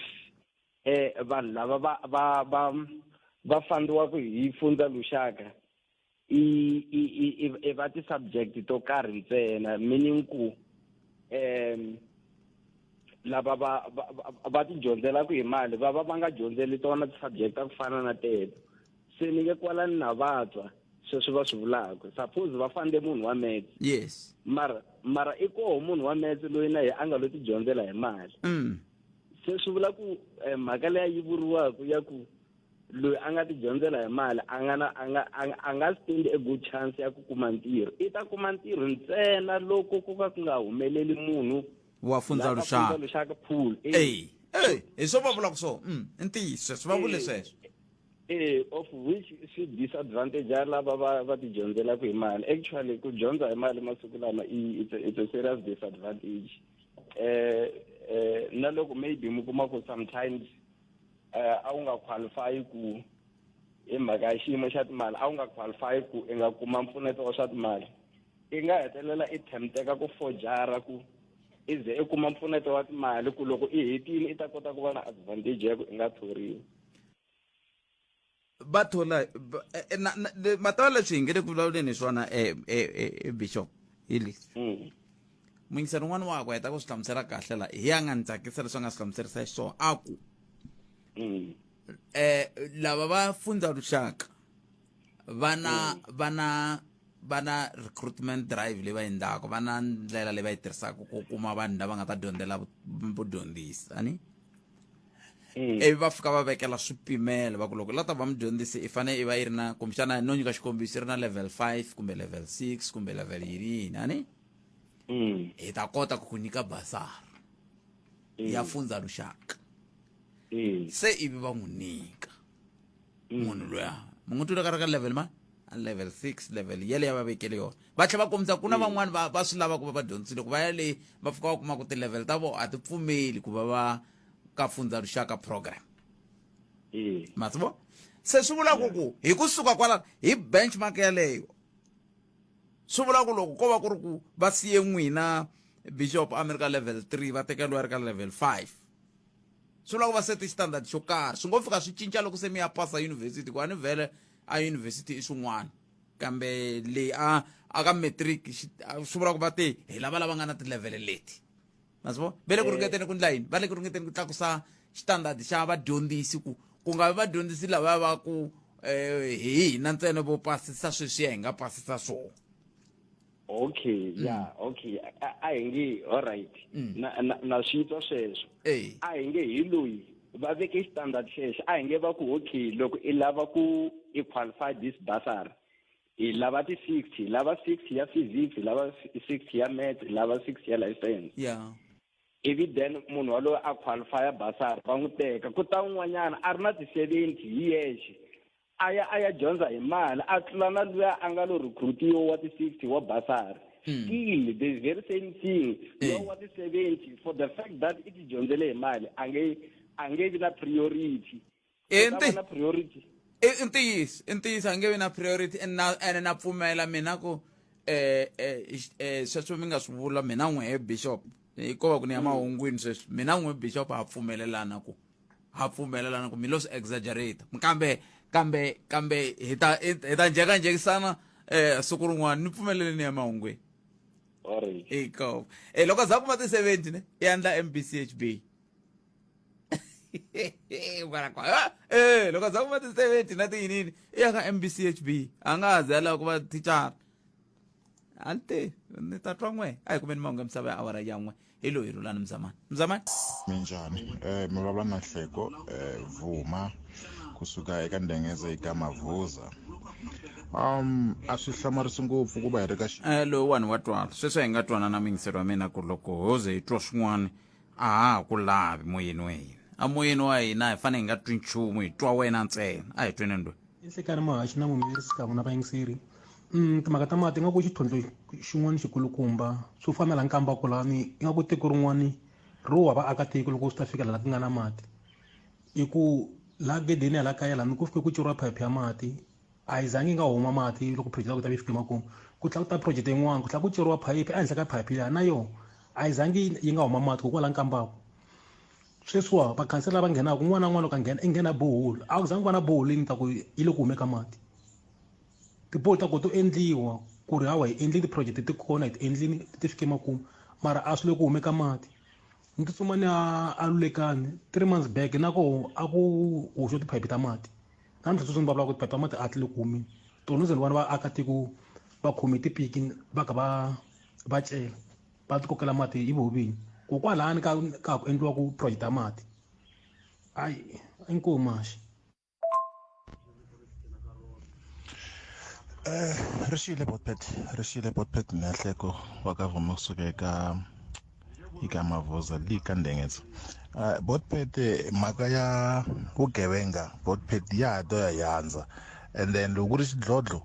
eh vanhu lava va va va va fandiwaka hi Fundza Lushaka i i i i va ti-subject to karhi ntsena meaning ku um lava va va va ti dyondzelaka hi mali va va va nga dyondzeli tona ti-subject ta ku fana na teto se ni nge kwalani na va twa sweswo va swi vulaka suppose va fande munhu wa maths yes mara mara i koho munhu wa maths loyi na ye a nga lo ti dyondzela hi mali se swi vula ku eh, mhaka leyi yi vuriwaka ya ku loyi a nga ti dyondzela hi mali a nga na a nga a nga stand a good chance ya ku kuma ntirho i ta kuma ntirho ntsena loko ku ka ku nga humeleli munhu wa fundza luxaka luxaka pool ey ey hi swo va vulaka so i ntiyiso sweswo va vule sweswo eh of which swi disadvantage ya lava va va ti dyondzelaka hi mali actually ku dyondza hi mali masiku lama i it's a, it's a serious disadvantage eh eh na loko maybe mi kuma ku sometimes eh a wu nga qualify ku hi mhaka ya xiyimo xa timali a wu nga qualify ku i nga kuma mpfuneto wa swa timali i nga hetelela i themteka ku fojara ku i ze i kuma mpfuneto wa timali ku loko i hetile i ta kota ku va na advantage ya ku i nga thoriwi va thola eh, matava leswi hi nge le ku vulavuleni hi swona um bishop hi leswi Muyingiseri un'wana wakwe heta ku swi hlamusela kahle la hi ya nga ni tsakisa leswi a nga swi hlamuserisa xiswona a ku um lava va fundza luxaka va na va na va na recruitment drive leyi va endlaka va na ndlela leyi va yi tirhisaka ku kuma vanhu lava nga ta dyondzela vudyondzisi ani ivi va fika va vekela swipimelo va ku loko la ta va mudyondzisi i fanele i va yi ri na kumbexana no nyika xikombiso i ri na level 5 kumbe level 6 kumbe level yini yini ani hi ta kota ku ku nyika basara ya fundza luxaka se ivi va n'wi nyika munhu luya mi n'wi twile ka ri ka level mani level 6 level yeleyo va vekele yona va tlhela va kombisa ku na van'wani va va swi lava ku va va dyondzisile ku va ya leyi va fika va kuma ku ti-level ta vona a ti pfumeli ku va va ka fundza luxaka program ma swi vona se swi vula ku ku hi kusuka kwalano hi benchmark yaleyo swi vula ku loko ko va ku ri ku va siye n'wina bishop a mi ri ka level 3 va tekeliwa ri ka level 5 swi vula ku va sete xitandard xo karhi swi ngo fika swi cinca loko se mi ya pasa university ku a ni vhele a university i swin'wana kambe leyi a a ka matric swi vula ku va te hi lava lava nga na ti-level leti ma swi vona va le ku ringeteni ku ndla yini va le ku ringeteni ku tlakusa xitandard xa vadyondzisi ku ku nga vi vadyondzisi lava va ku um hi hina ntsena vo pasisa sweswiya hi nga pasisa swona okay ya okay a hi nge all right na na na swi twa sweswo a hi nge hi loyi va veke standard xexo a hi nge va ku okay loko i lava ku i qualify this bursary hi lava ti-60 hi lava 60 ya physics hi lava 60 ya math hi lava 60 ya life science yeah ivi then munhu waloye a qualifya basari va n'wi teka ku ta un'wanyana a ri na ti-70 hi yexe a ya a ya dyondza hi mali a tlula na luya a nga lo recruitiwa wa ti-60 wa basari still the very same thing lowa wa ti-70 for the fact that i ti dyondzele hi mali a nge a nge vi na priority I Ku ta va na priority i ntiyiso i ntiyiso a nge vi na priority and na ene na pfumela mina ku eh eh eh sweswo mi nga swi vula mina n'we he bishop hikuva ku ni ya mahungwini sweswi mina n'we bishop ha pfumelelana ku ha pfumelelana ku mi lo swi exaggerate kambe kambe kambe hi ta hi ta njhekanjhekisana eh siku rin'wana ni pfumeleleni ya mahungwini Alright. iko eh loko za kuma ti 70 ne i endla MBCHB eh loko za kuma ti 70 na ti yinini i ya ka MBCHB a nga ha ze a lava ku va thicara a ni te ni ta twa n'we a hi kumeni mahungu ya misava ya awara ya n'we hi loyi rhulani mzamani mzamani Minjhani? Eh, mi vulavula na Nhleko eh, Vuma kusuka eka Ndengeze eka Mavuza. A swi hlamarisi ngopfu ku va hi ri ka xi eh lowuwani wa twala sweswi hi nga twanana muyingiseri wa mina ku loko ho ze hi twa swin'wana a ha ha ku lavi moyeni wa hina amoyeni wa hina hi fanele hi nga twi nchumu hi twa wena ntsena a hi tweni ndwe I nhlekani muhaxi na mumeri xikan'we na vayingiseri. Timhaka ta mati ingaku xitlhontlho xin'wana xikulukumba swo fana na la Nkambako lani ingaku tiko rin'wani ro wa vaakatiko loko swi ta fika la ku nga na mati i ku laha gedeni hala kaya lani ku fike ku ceriwa phayiphi ya mati a yi zangi yi nga huma mati loko project ya ku ta yi fike makumu ku tlhela ku ta project yin'wana ku tlhela ku ceriwa phayiphi ehenhla ka phayiphi liya na yona a yi zangi yi nga huma mati kokwala Nkambako. Sweswiwa vakhansela lava nghenaka un'wana na un'wana loko a nghena i nghena borehole a ku zangi ku va na borehole leyi ni ta ku yi le ku hume ka mati. Tiborehole ta kona to endliwa ku ri hawa hi endlile ti-project ti kona hi ti endlile ti fike makumu mara a swi le ku hume ka mati. Ni tsutsuma ni ya a Lulekani 3 months back na koho a ku hoxiwa tiphayiphi ta mati namuntlha sweswi ni vulavulaka tiphayiphi ta mati a ti le ku humeni tona ze ni vona vaakatiko va khome tipiki va kha va cela. Va ti kokela mati hi voho vinyi ku kwalani ka ka ha ku endliwa ku project ya mati ayi inkomu maxi. Ri xile Botpet ri xile Botpet Nyahleko wa ka Vuma kusuka eka eka Mavuza le ka Ndengetse. Botpet mhaka ya vugevenga Botpet ya ha to ya yandza and then loko ku ri xidlodlo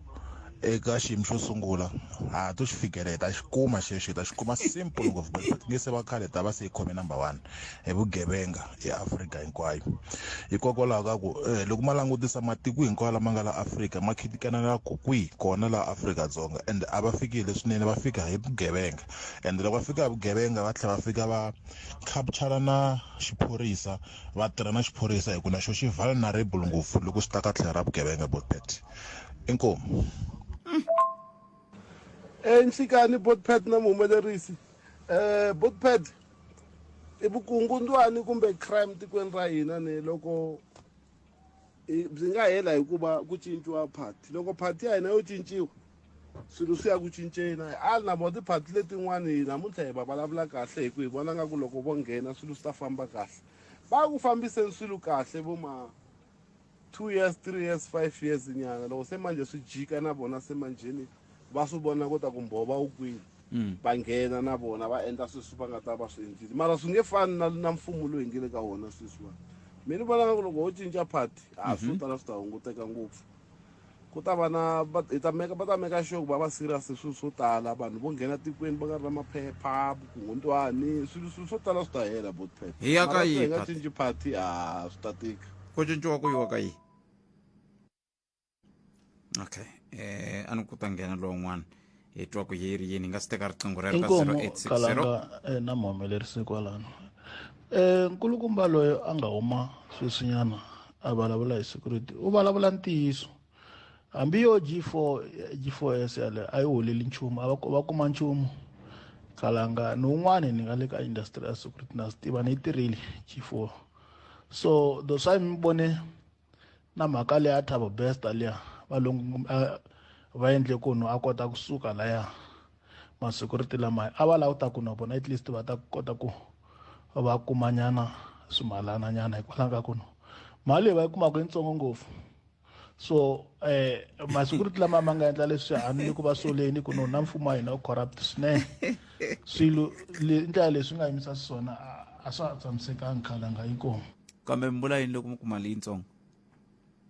eka xiyimo xo sungula ha to xi fikelela hi ta xi kuma xexo hi ta xi kuma simple ngopfu but nge se va khale ta va se yi khome number one hi vugevenga eAfrika hinkwayo hikokwalaho ka ku eh, loko ma langutisa matiko hinkwawo lama nga la Afrika ma khitikanela ku kwihi kona laha Afrika-Dzonga and a va fikile swinene va fika hi vugevenga and loko va fika hi vugevenga va tlhela va fika va capture na xiphorisa va tirha na xiphorisa hi ku na xo xi vulnerable ngopfu loko swi ta ka tlhelo ra vugevenga botpet inkomu. Nhlikani Botpet na muhumelerisi Botpet i vukungundzwani kumbe crime tikweni ra hina ni loko byi nga hela hikuva ku cinciwa party loko party ya hina yo cinciwa swilo swi ya ku cinceni a na vona tiphati letin'wani namuntlha hi va vulavula kahle hi ku hi vona nga ku loko vo nghena swilo swi ta famba kahle va ku fambiseni swilo kahle vo ma 2 years 3 years 5 years nyana loko se manje swi jika na vona se manjheni va swi vona ku ta ku mbhova wu kwini va nghena na vona va endla sweswi va nga ta va swi endlile mara swi nge fani na na mfumo lowu hi nge le ka wona sweswiwani mina ni vona nga ku loko ho cinca party a swo tala swi ta hunguteka ngopfu ku ta va na va hi ta meka va ta meka sure ku va va serious hi swilo swo tala vanhu vo nghena tikweni va nga ri na maphepha vukungundzwani swilo swilo swo tala swi ta hela botpet Hi ya ka mara yihi hi nga party? cinci party a swi ta tika ku cinciwa ku yiwa ka yihi okay eh a ni ku ta nghena lowun'wana hi twa ku yi ri yini hi nga si teka riqingho rero ka inkomu 0860 kalanga na muhumelerisi kwalano nkulukumba loyi a nga huma sweswinyana a vulavula hi security u vulavula ntiyiso hambi yo G4 G4S yaleyo a yi holeli nchumu a va kuma nchumu kalanga ni un'wani ni nga le ka industry ya security na swi tiva ni yi tirhile G4 so that's why mi vone na mhaka leya Thabo Bester liya valungu va endle ku no a kota kusuka laya ma-security lamaya a va lava ku ta ku na vona at least va ta kota ku va kumanyana swimalana nyana hikwalaho ka ku no mali leyi va yi kumaka yitsongo ngopfu so ma-security lama ma nga endla leswi a ni le ku va soleni ku no na mfumo wa hina wu corrupt swinene swilo ndlela leswi nga yimisa xiswona a swa ha tshamisekanga khalanga inkomu kambe mi vula yini loko mi ku mali yitsongo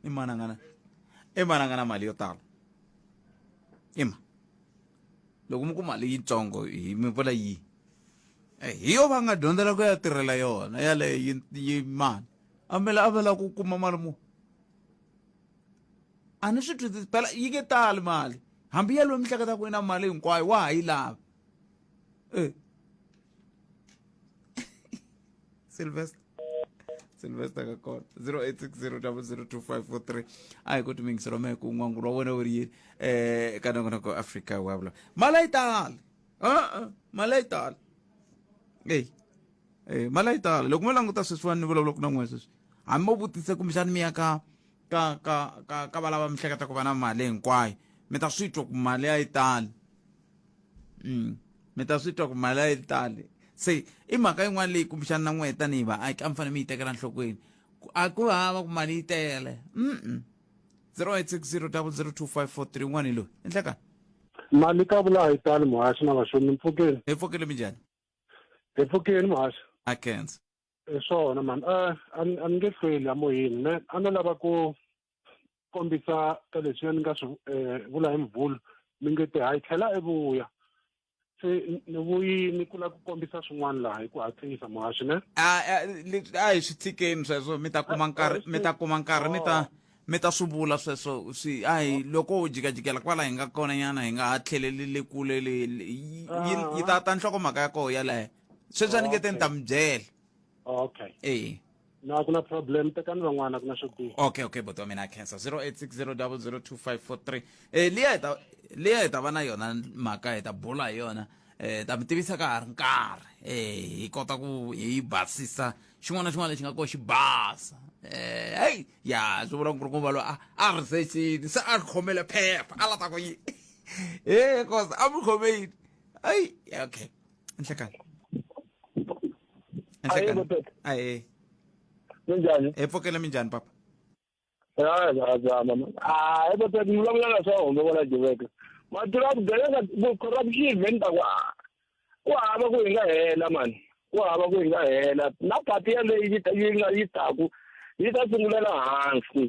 i mani a nga na i mani a nga na mali yo tala ima loko mi ku mali yitsongo hi mi vula yi eh, hi yo va nga dyondzela ku ya tirhela yona yaleyo yi yi mani a vela ku kuma mali mu a ni swi twisisi phela yi nge tali mali hambi yaloyi mi hleketa ku i na mali hinkwayo wa ha yi lava eh Sylvester Sylvester ka kona 0860002543 a hi ku timingiselo me ku n'wangulo wa wena wu ri yini eh ka nongonoko Africa wa vula mali a yi tali a mali a yi tali eyi eh mali a yi tali loko mo languta sweswiwani ni vulavulaka na n'wina sweswi hambi mo vutisa kumbexani mi ya ka ka ka ka ka valava mi hleketa ku va na mali hinkwayo mi ta swi twa ku mali a yi tali mi ta swi twa ku mali a yi tali se i mhaka yin'wana leyi kumbexana na n'wehe tanihi vaaki a mi fanele mi yi tekela enhlokweni a ku hava ku mali yi tele mm 0860002543 n'wana hi loyi i nhlekani mali ka vula a yi tali muhaxi na vaxomi mi pfukeni hi pfukile minjhani hi pfukeni muhaxi a khensa hi swona mani a ni a ni nge hlweli amoyeni ne a no lava ku kombisa ka leswiya ni nga swi vula hi mvhulu. Mi nge te hayi tlhela i vuya. Se ni vuyini ku lava ku kombisa swin'wana laha hi ku hatlisa muhaxi ne? A a a hi swi tshikeni sweswo mi ta kuma nkarhi mi ta kuma nkarhi mi ta mi ta swi vula sweswo swi a hi loko u jikajikela kwala hi nga kona nyana hi nga ha tlheleli le kule le yi yi ta ta nhlokomhaka ya koho yaleyo sweswi a ni nge te ni ta mi byela okay e na ku na problem tekani van'wana ku na xo biha okay okay buti wa mina khensa 0860002543 eh liya hi ta liya hi ta va na yona mhaka hi ta bula hi yona eh ta mi tivisa ka ha ri nkarhi eh hi kota ku hi yi basisa xin'wana na xin'wana lexi nga koho xi basa eh hey ya swi vula nkulukumba loyi a a researchini se a khomele phepha a la ta ku yi eh kosa a mi khome yini ayi okay nhlekani nhlekani ahe minjhani hi pfukele minjhani papa ya ya zama ah e botete ni vulavula swa hombe vona jiveka ma tiva vugevenga corruption ve ni ta ku ku hava ku hi nga hela mani ku hava ku hi nga hela na pati yaleyi yi yi nga yi taku yi ta sungulela hansi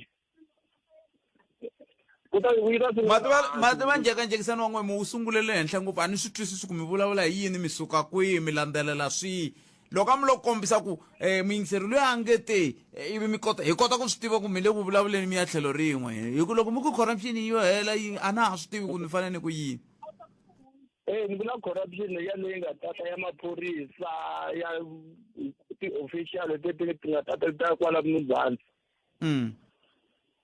ku ta yi ta sungula Mativa mativa njhekanjhekisano wa n'we mi wu sungulele henhla ngopfu a ni swi twisisi ku mi vulavula hi yini mi suka kwihi mi landzelela swihi loko a mi lo kombisa ku um muyingiseri loyi a nge te eh, ivi mi kota hi kota ku swi tiva ku mi le ku vulavuleni mi ya tlhelo rin'we hi ku loko mi ku corruption yo hela yi a na ha swi tivi ku ni fanele ni ku yini Eh ni vula corruption ya leyi nga tata ya maphorisa ya ti-official leti ti nga tata ta kwala Mzansi mm.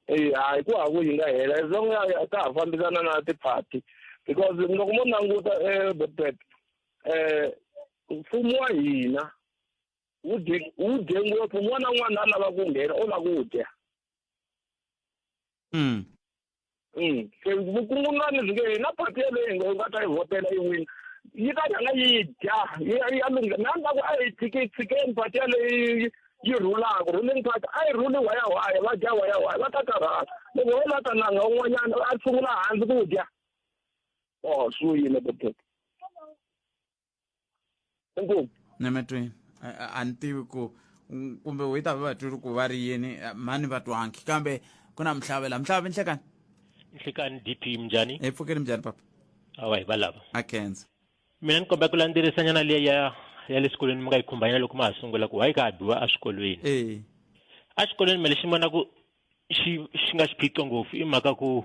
Eh hayi ku hava ku yi nga hela as long ya ta ha fambisana na ti-party because loko mo languta eh Botpet eh mfumo wa hina wu dye wu dye ngopfu un'wana na un'wana a lava ku nghena u lava ku dya Mm. Mm. Se vukungundzwani byi nge na party yaleyo hi nga nga ta yi vhotela yi wina yi ta rhanga yi dya yi ya lungha mina ni ta ku a hi tshiki tshikeni party yaleyo yi yi rhulaka ruling party a yi rhuli waya waya va dya waya waya va ta karhala loko ho lata nanga un'wanyana a sungula hansi ku dya oh swi yile botete inkomu nemetweni a ni tivi ku kumbe u yi ta va twile ku va ri yini mhani va twangi kambe ku na mhlave la mhlave nhlekani nhlekani dp minjhani hi pfukeli minjhani papa awa hi valava a khensa mina ni kombela ku landzerisanyana liya ya ya le xikolweni mi nga yi khumbanyana loko ma ha sungula ku hayi ka ha biwa eswikolweni e exikolweni me lexi ni vona ku xi xi nga xiphiqo ngopfu i mhaka ku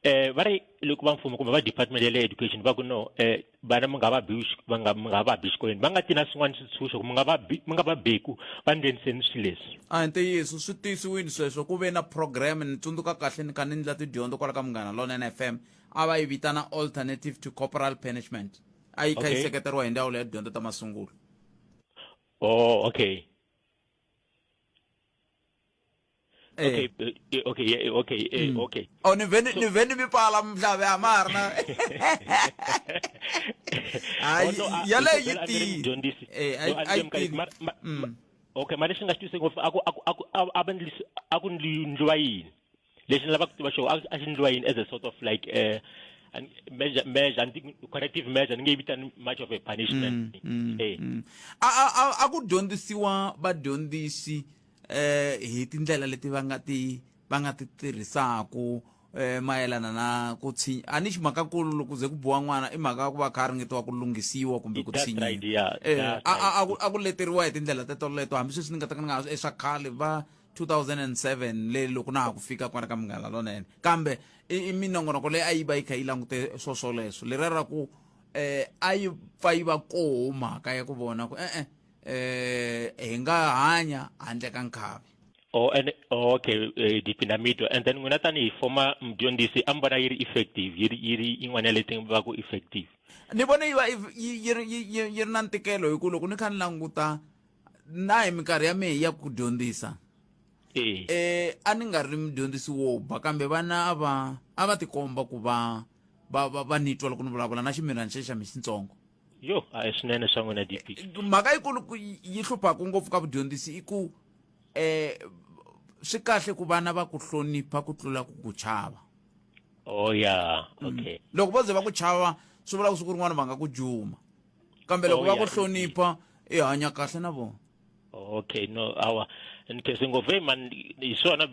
eh va ri loko va mfumo kumbe va department ya le education va ku no eh vana mi nga va bi va nga mi nga va bi xikolweni va nga ti na swin'wana switshunxo ku mi nga va bi mi nga va beku va ndleniseni swilo leswi a hi ntiyiso swi tiyisiwile sweswo ku ve na program ni tsundzuka kahle ni kha ni ndla tidyondzo kwala ka munghana lonene fm a va yi vitana alternative to corporal punishment a yi kha yi seketeriwa hi ndzawulo ya tidyondzo ta masungulo oh okay Eh. Okay, eh, okay, yeah, okay, eh, okay. Oh, ni vhe ni vhe ni mi pala mhlave a ma ha ri na Hayi, Oh, no, a- yaleyo yi hi ku vhela a ni ri tiyile. mudyondzisi. Eh, No, a a yi ni ri tiyile. Okay, mara lexi ni nga xi twisisi ngopfu a ku a ku a ku a a va ndlisi- a ku ndliwa yini lexi ni lavaka ku tiva xona a xi ndliwa yini as a sort of like an- measure measure I think corrective measure ni nge yi vitani much of a punishment eh a a a a ku dyondzisiwa vadyondzisi eh hi tindlela leti va nga ti va nga ti tirhisaku eh mayelana na ku tshinya a ni ximhakakulu loko ze ku biwa n'wana i mhaka ya ku va kha a ringetiwa ku lunghisiwa kumbe ku That's tshinyiwa right, yeah, eh that's a a right. a ku a ku leteriwa hi tindlela teto leto hambi sweswi ni nga ta ka ni nga i swa khale va 2007 le loko na ha ku fika kwala ka munghana lonene kambe i i minongonoko leyi a yi va yi kha yi langute swo swoleswo leriya ra ku eh a yi pfa yi va koho mhaka ya ku vona ku e-e eh hi nga hanya handle ka nkhavi Oh, and oh, okay, eh, DP na mitwa. And then n'wina tanihi former mudyondzisi a mi vona yi ri effective, yi ri yi ri yin'wana ya leti va ku effective. Ni vona yi va yi yi ri yi yi ri na ntikelo hi ku loko ni kha ni languta na hi minkarhi ya mehe ya ku dyondzisa Eh. Eh a ni nga ri mudyondzisi wo ba kambe vana a va a va tikomba ku va va va va ni twa loko ni vulavula na ximilana xe xa mi xitsongo. Yo, a hi swinene swa n'wina DP. Mhaka yikulu ku yi hluphaka ngopfu ka vudyondzisi i ku eh swi kahle ku vana va ku hlonipha ku tlula ku ku chava. Oh yeah, okay. Loko vo ze va ku chava swi vula ku siku rin'wana va nga ku juma. Kambe loko Oh, va ku yeah. hlonipha i hanya kahle na vona. Okay, no awa ni khense ngopfu. Hey man, hi swona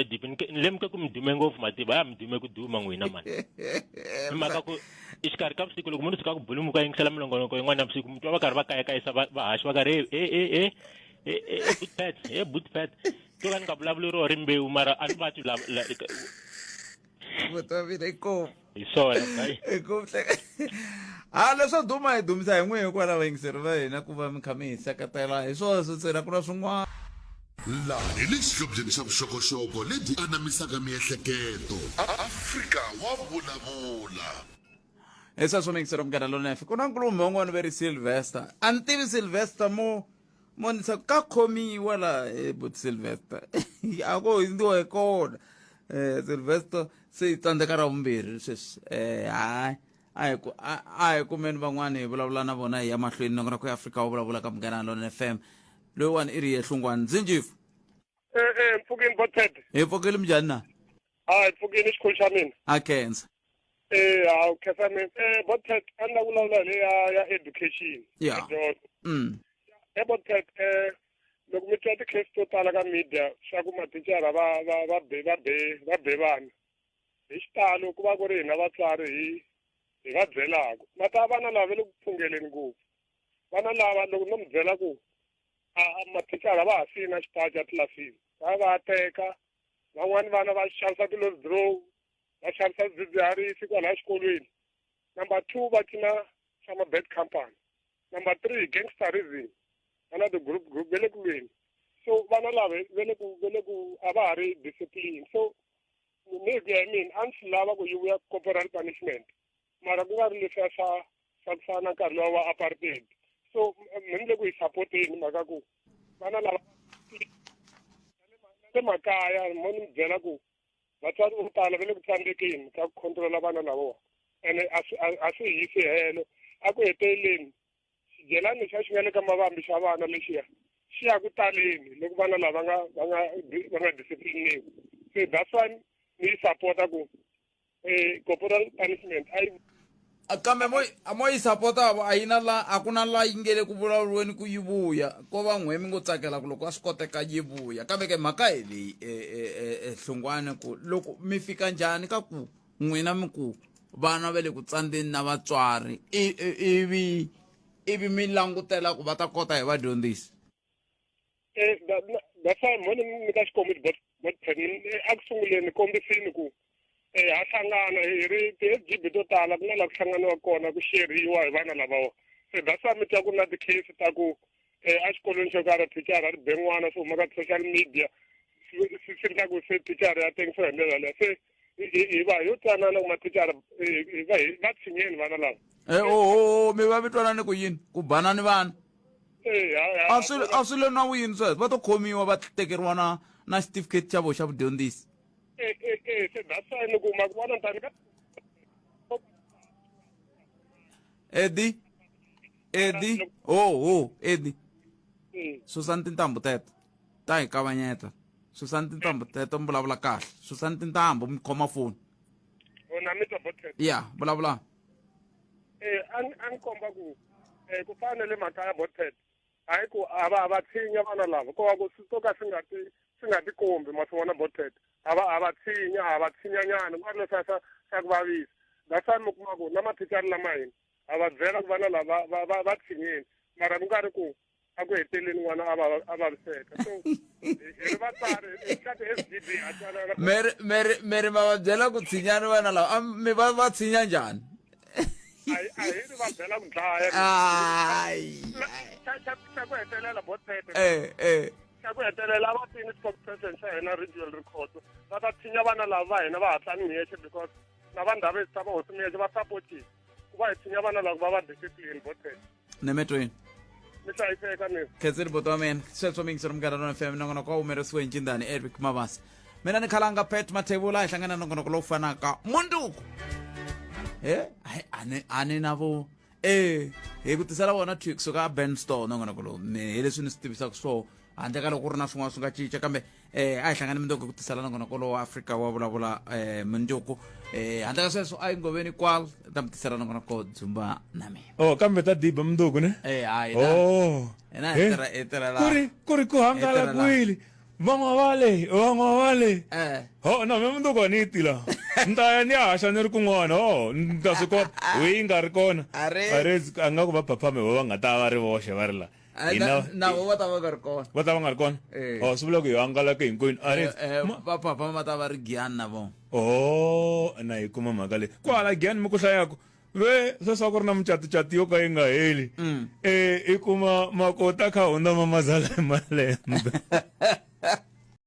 dipi ni lemuke ku mi dume ngopfu mativa ya mi dume ku duma n'wina man. Hi mhaka ku exikarhi ka vusiku loko munhu suka ku bulumuka yingisela minongonoko yin'wana ya vusiku mi twa va karhi va kayakayisa va va haxi va karhi e e e e e e bootpad e bootpad to ka ni nga vulavuli roho rimbewu mara a ni va twi la Vutomi i komu. Hi swona hayi. I komu hleka. Ha leswo duma hi dumisa hi n'wi hikwalaho vayingiseri va hina ku va mi kha mi hi seketela hi swona swi ntsena ku na swin'wana. Laha hi le xihlobyeni xa vuxokoxoko lebyi anamisaka miehleketo. Afrika wa vulavula. Hi sweswo muyingiseri munghana lonene ku na nkulumo un'wana ve ri Sylvester a ni tivi Sylvester mo monisa ka khomiwa la eh, but Sylvester a ko hundziwa hi kona eh Sylvester se yi tsandzeka ra vumbirhi sweswi eh hayi a hi ku a hi kumeni van'wani hi vulavula na vona hi ya mahlweni nongonoko ya Afrika wu vulavula ka Munghana Lonene FM loyiwani i ri yehlungwani ndzinjifu Eh eh mpfukeni boted. Hi pfukile minjhani na? Ah hi pfukile xikhulu xa mina. A khensa. Eh ha u khensa mina. Eh boted a ni la vulavula le ya ya education. Yeah. Dyondzo. Eh boted eh loko mi twa ti-case to tala ka media swa ku mathicara va va va be va be va be vana hi xitalo ku va ku ri hina vatswari hi hi va byelaka mata vana lava va le ku phungeleni ngopfu vana lava loko no mi byela ku a mathicara va ha siyi na xitachi etlilasini va va teka van'wani vana va xavisa ti-los draw va xavisa swidzidziharisi kwalaya xikolweni number 2 va cina swa ma-bad company number 3 gangsterism va na ti-group group ve le ku lweni so vana lava ve le ku ve le ku a va ha ri discipline so ni ku ya hi mina a ni swi lava ku yi vuya corporal punishment mara ku nga ri leswiya swa swa ku fana na nkarhi luwa wa apartheid so mi ni le ku yi sapoteni mhaka ku vana lava le makaya mo ni mi byela ku vatswari vo tala va le ku tsandzekeni ka ku controla vana lavawa ene a swi a swi hisi helo a ku heteleleni xidyelani lexiya xi nga le ka mavambi xa vana lexiya xi ya ku taleni loko vana lava nga va nga va nga discipliniwi se that's why ni yi sapota ku eh corporal punishment a yi kambe mo mo yi sapota a yi na la a ku na la yi nge le ku vulavuriweni ku yi vuya ko va n'we mi ngo tsakela ku loko a swi koteka yi vuya kambe ke mhaka hi leyi e, e, e, hlungwane ku loko mi fika njhani ka ku n'wina mi ku vana va le ku tsandzeni na vatswari ivi ivi mi langutela ku va ta kota hi vadyondzisi Eh, that's why mo ni nyika xikombiso but but a ku sunguleni ni kombisini ku eh ha hlangana hi ri ti-S_G_B to tala ku na laha ku hlanganiwa kona ku xeriwa hi vana lavawa se that's why mi twa ku ri na ti-case ta ku eh a xikolweni xo karhi thicara ri be n'wana swi huma ka ti-social media swi swi endla ku se thicara ya tengisiwa hi ndlela leyo se hi va yo twanana ku mathicara hi va hi va tshinyeni vana lava e oho mi va mi twanane ku yini ku banani vana a swi a swi le nawini sweswo va to khomiwa va tekeriwa na na xitifiketi xa vo xa vudyondzisi se that's why ni ku ma ku vona tani ka edi edi oho edi susani tintambu teto ta hi kavanyeta susani tintambu teto mi vulavula kahle susani tintambu mi khoma foni ya vulavula eh a ni komba ku eh ku fana na le makaya botet hayi ku a va va tshinya vana lava ko va ku swi to ka swi nga ti swi nga tikombi ma swi vona botet a va a va tshinya a va tshinyanyana ku nga ri leswiya swa swa ku vavisa that's why mi kuma ku na mathicara lama hina a va byela ku vana lava va va va tshinyeni mara ku nga ri ku a ku heteleni n'wana a va a vaviseka so hi ri vatswari hi ka ti-S_G_B ha twanana mi ri mi ri mi ri ma va byela ku tshinyani vana lava a mi va va tshinya njhani a hi a hi ri va byela ku dlaya Ai. xa xa xa ku hetelela botete eh eh xa ku hetelela a va tini spokesperson xa hina regional record va ta tshinya vana lava va hina va hatlani miyexe because na va ndhavezitha va hosi miyexe va supportile ku va hi tshinya vana lava va va discipline botete nemetweni mi hlayiseka mina khenseni buti wa mina sweswo mingisero munghana lona fm nongonoko wa humelerisiwe hi ncindani eric mabasa mina ni khalanga pet mathebula hi hlangana nongonoko lowu fanaka munduku e ani ani na vo e hi ku tisela vona twix ka ben store nongonoko lowu mi hi leswi ni swi tivisaka swona. Handle ka loko ku ri na swin'wana swi nga cinca kambe eh a hi hlangani mundzuku ku tisela nongonoko lowu wa Afrika wa vulavula eh mundzuku. Eh handle ka sweswo a yi ngoveni kwal ta mi tisela nongonoko dzumba na mina. Oh kambe ta diba mundzuku ne? Eh hayi. Oh. Hina hi tirha hi tirhela. Ku ri ku ri ku hangala kwini? Van'wa va le, van'wa va le. Eh. Ho na me mundzuku a ni yi tila. Ni ta ya ni ya haxa ni ri kun'wana. Ho ni ta swi kota. We yi nga ri kona. A ri. A ri a nga ku va phaphame vo va nga ta va ri voxe va ri la. Hina na vo va ta va nga ri kona. Va ta va nga ri kona. Eh. Oh swi vula ku hi hangalake hinkwenu. A ri. Eh, va phaphama va ta va ri Giyani na vona. Oh na yi kuma mhaka leyi. Kwala Giyani mi ku hlayaku ve sweswi a ku ri na mucatucatu yo ka yi nga heli mm. e i kuma makoti a kha hundza mamazala hi malembe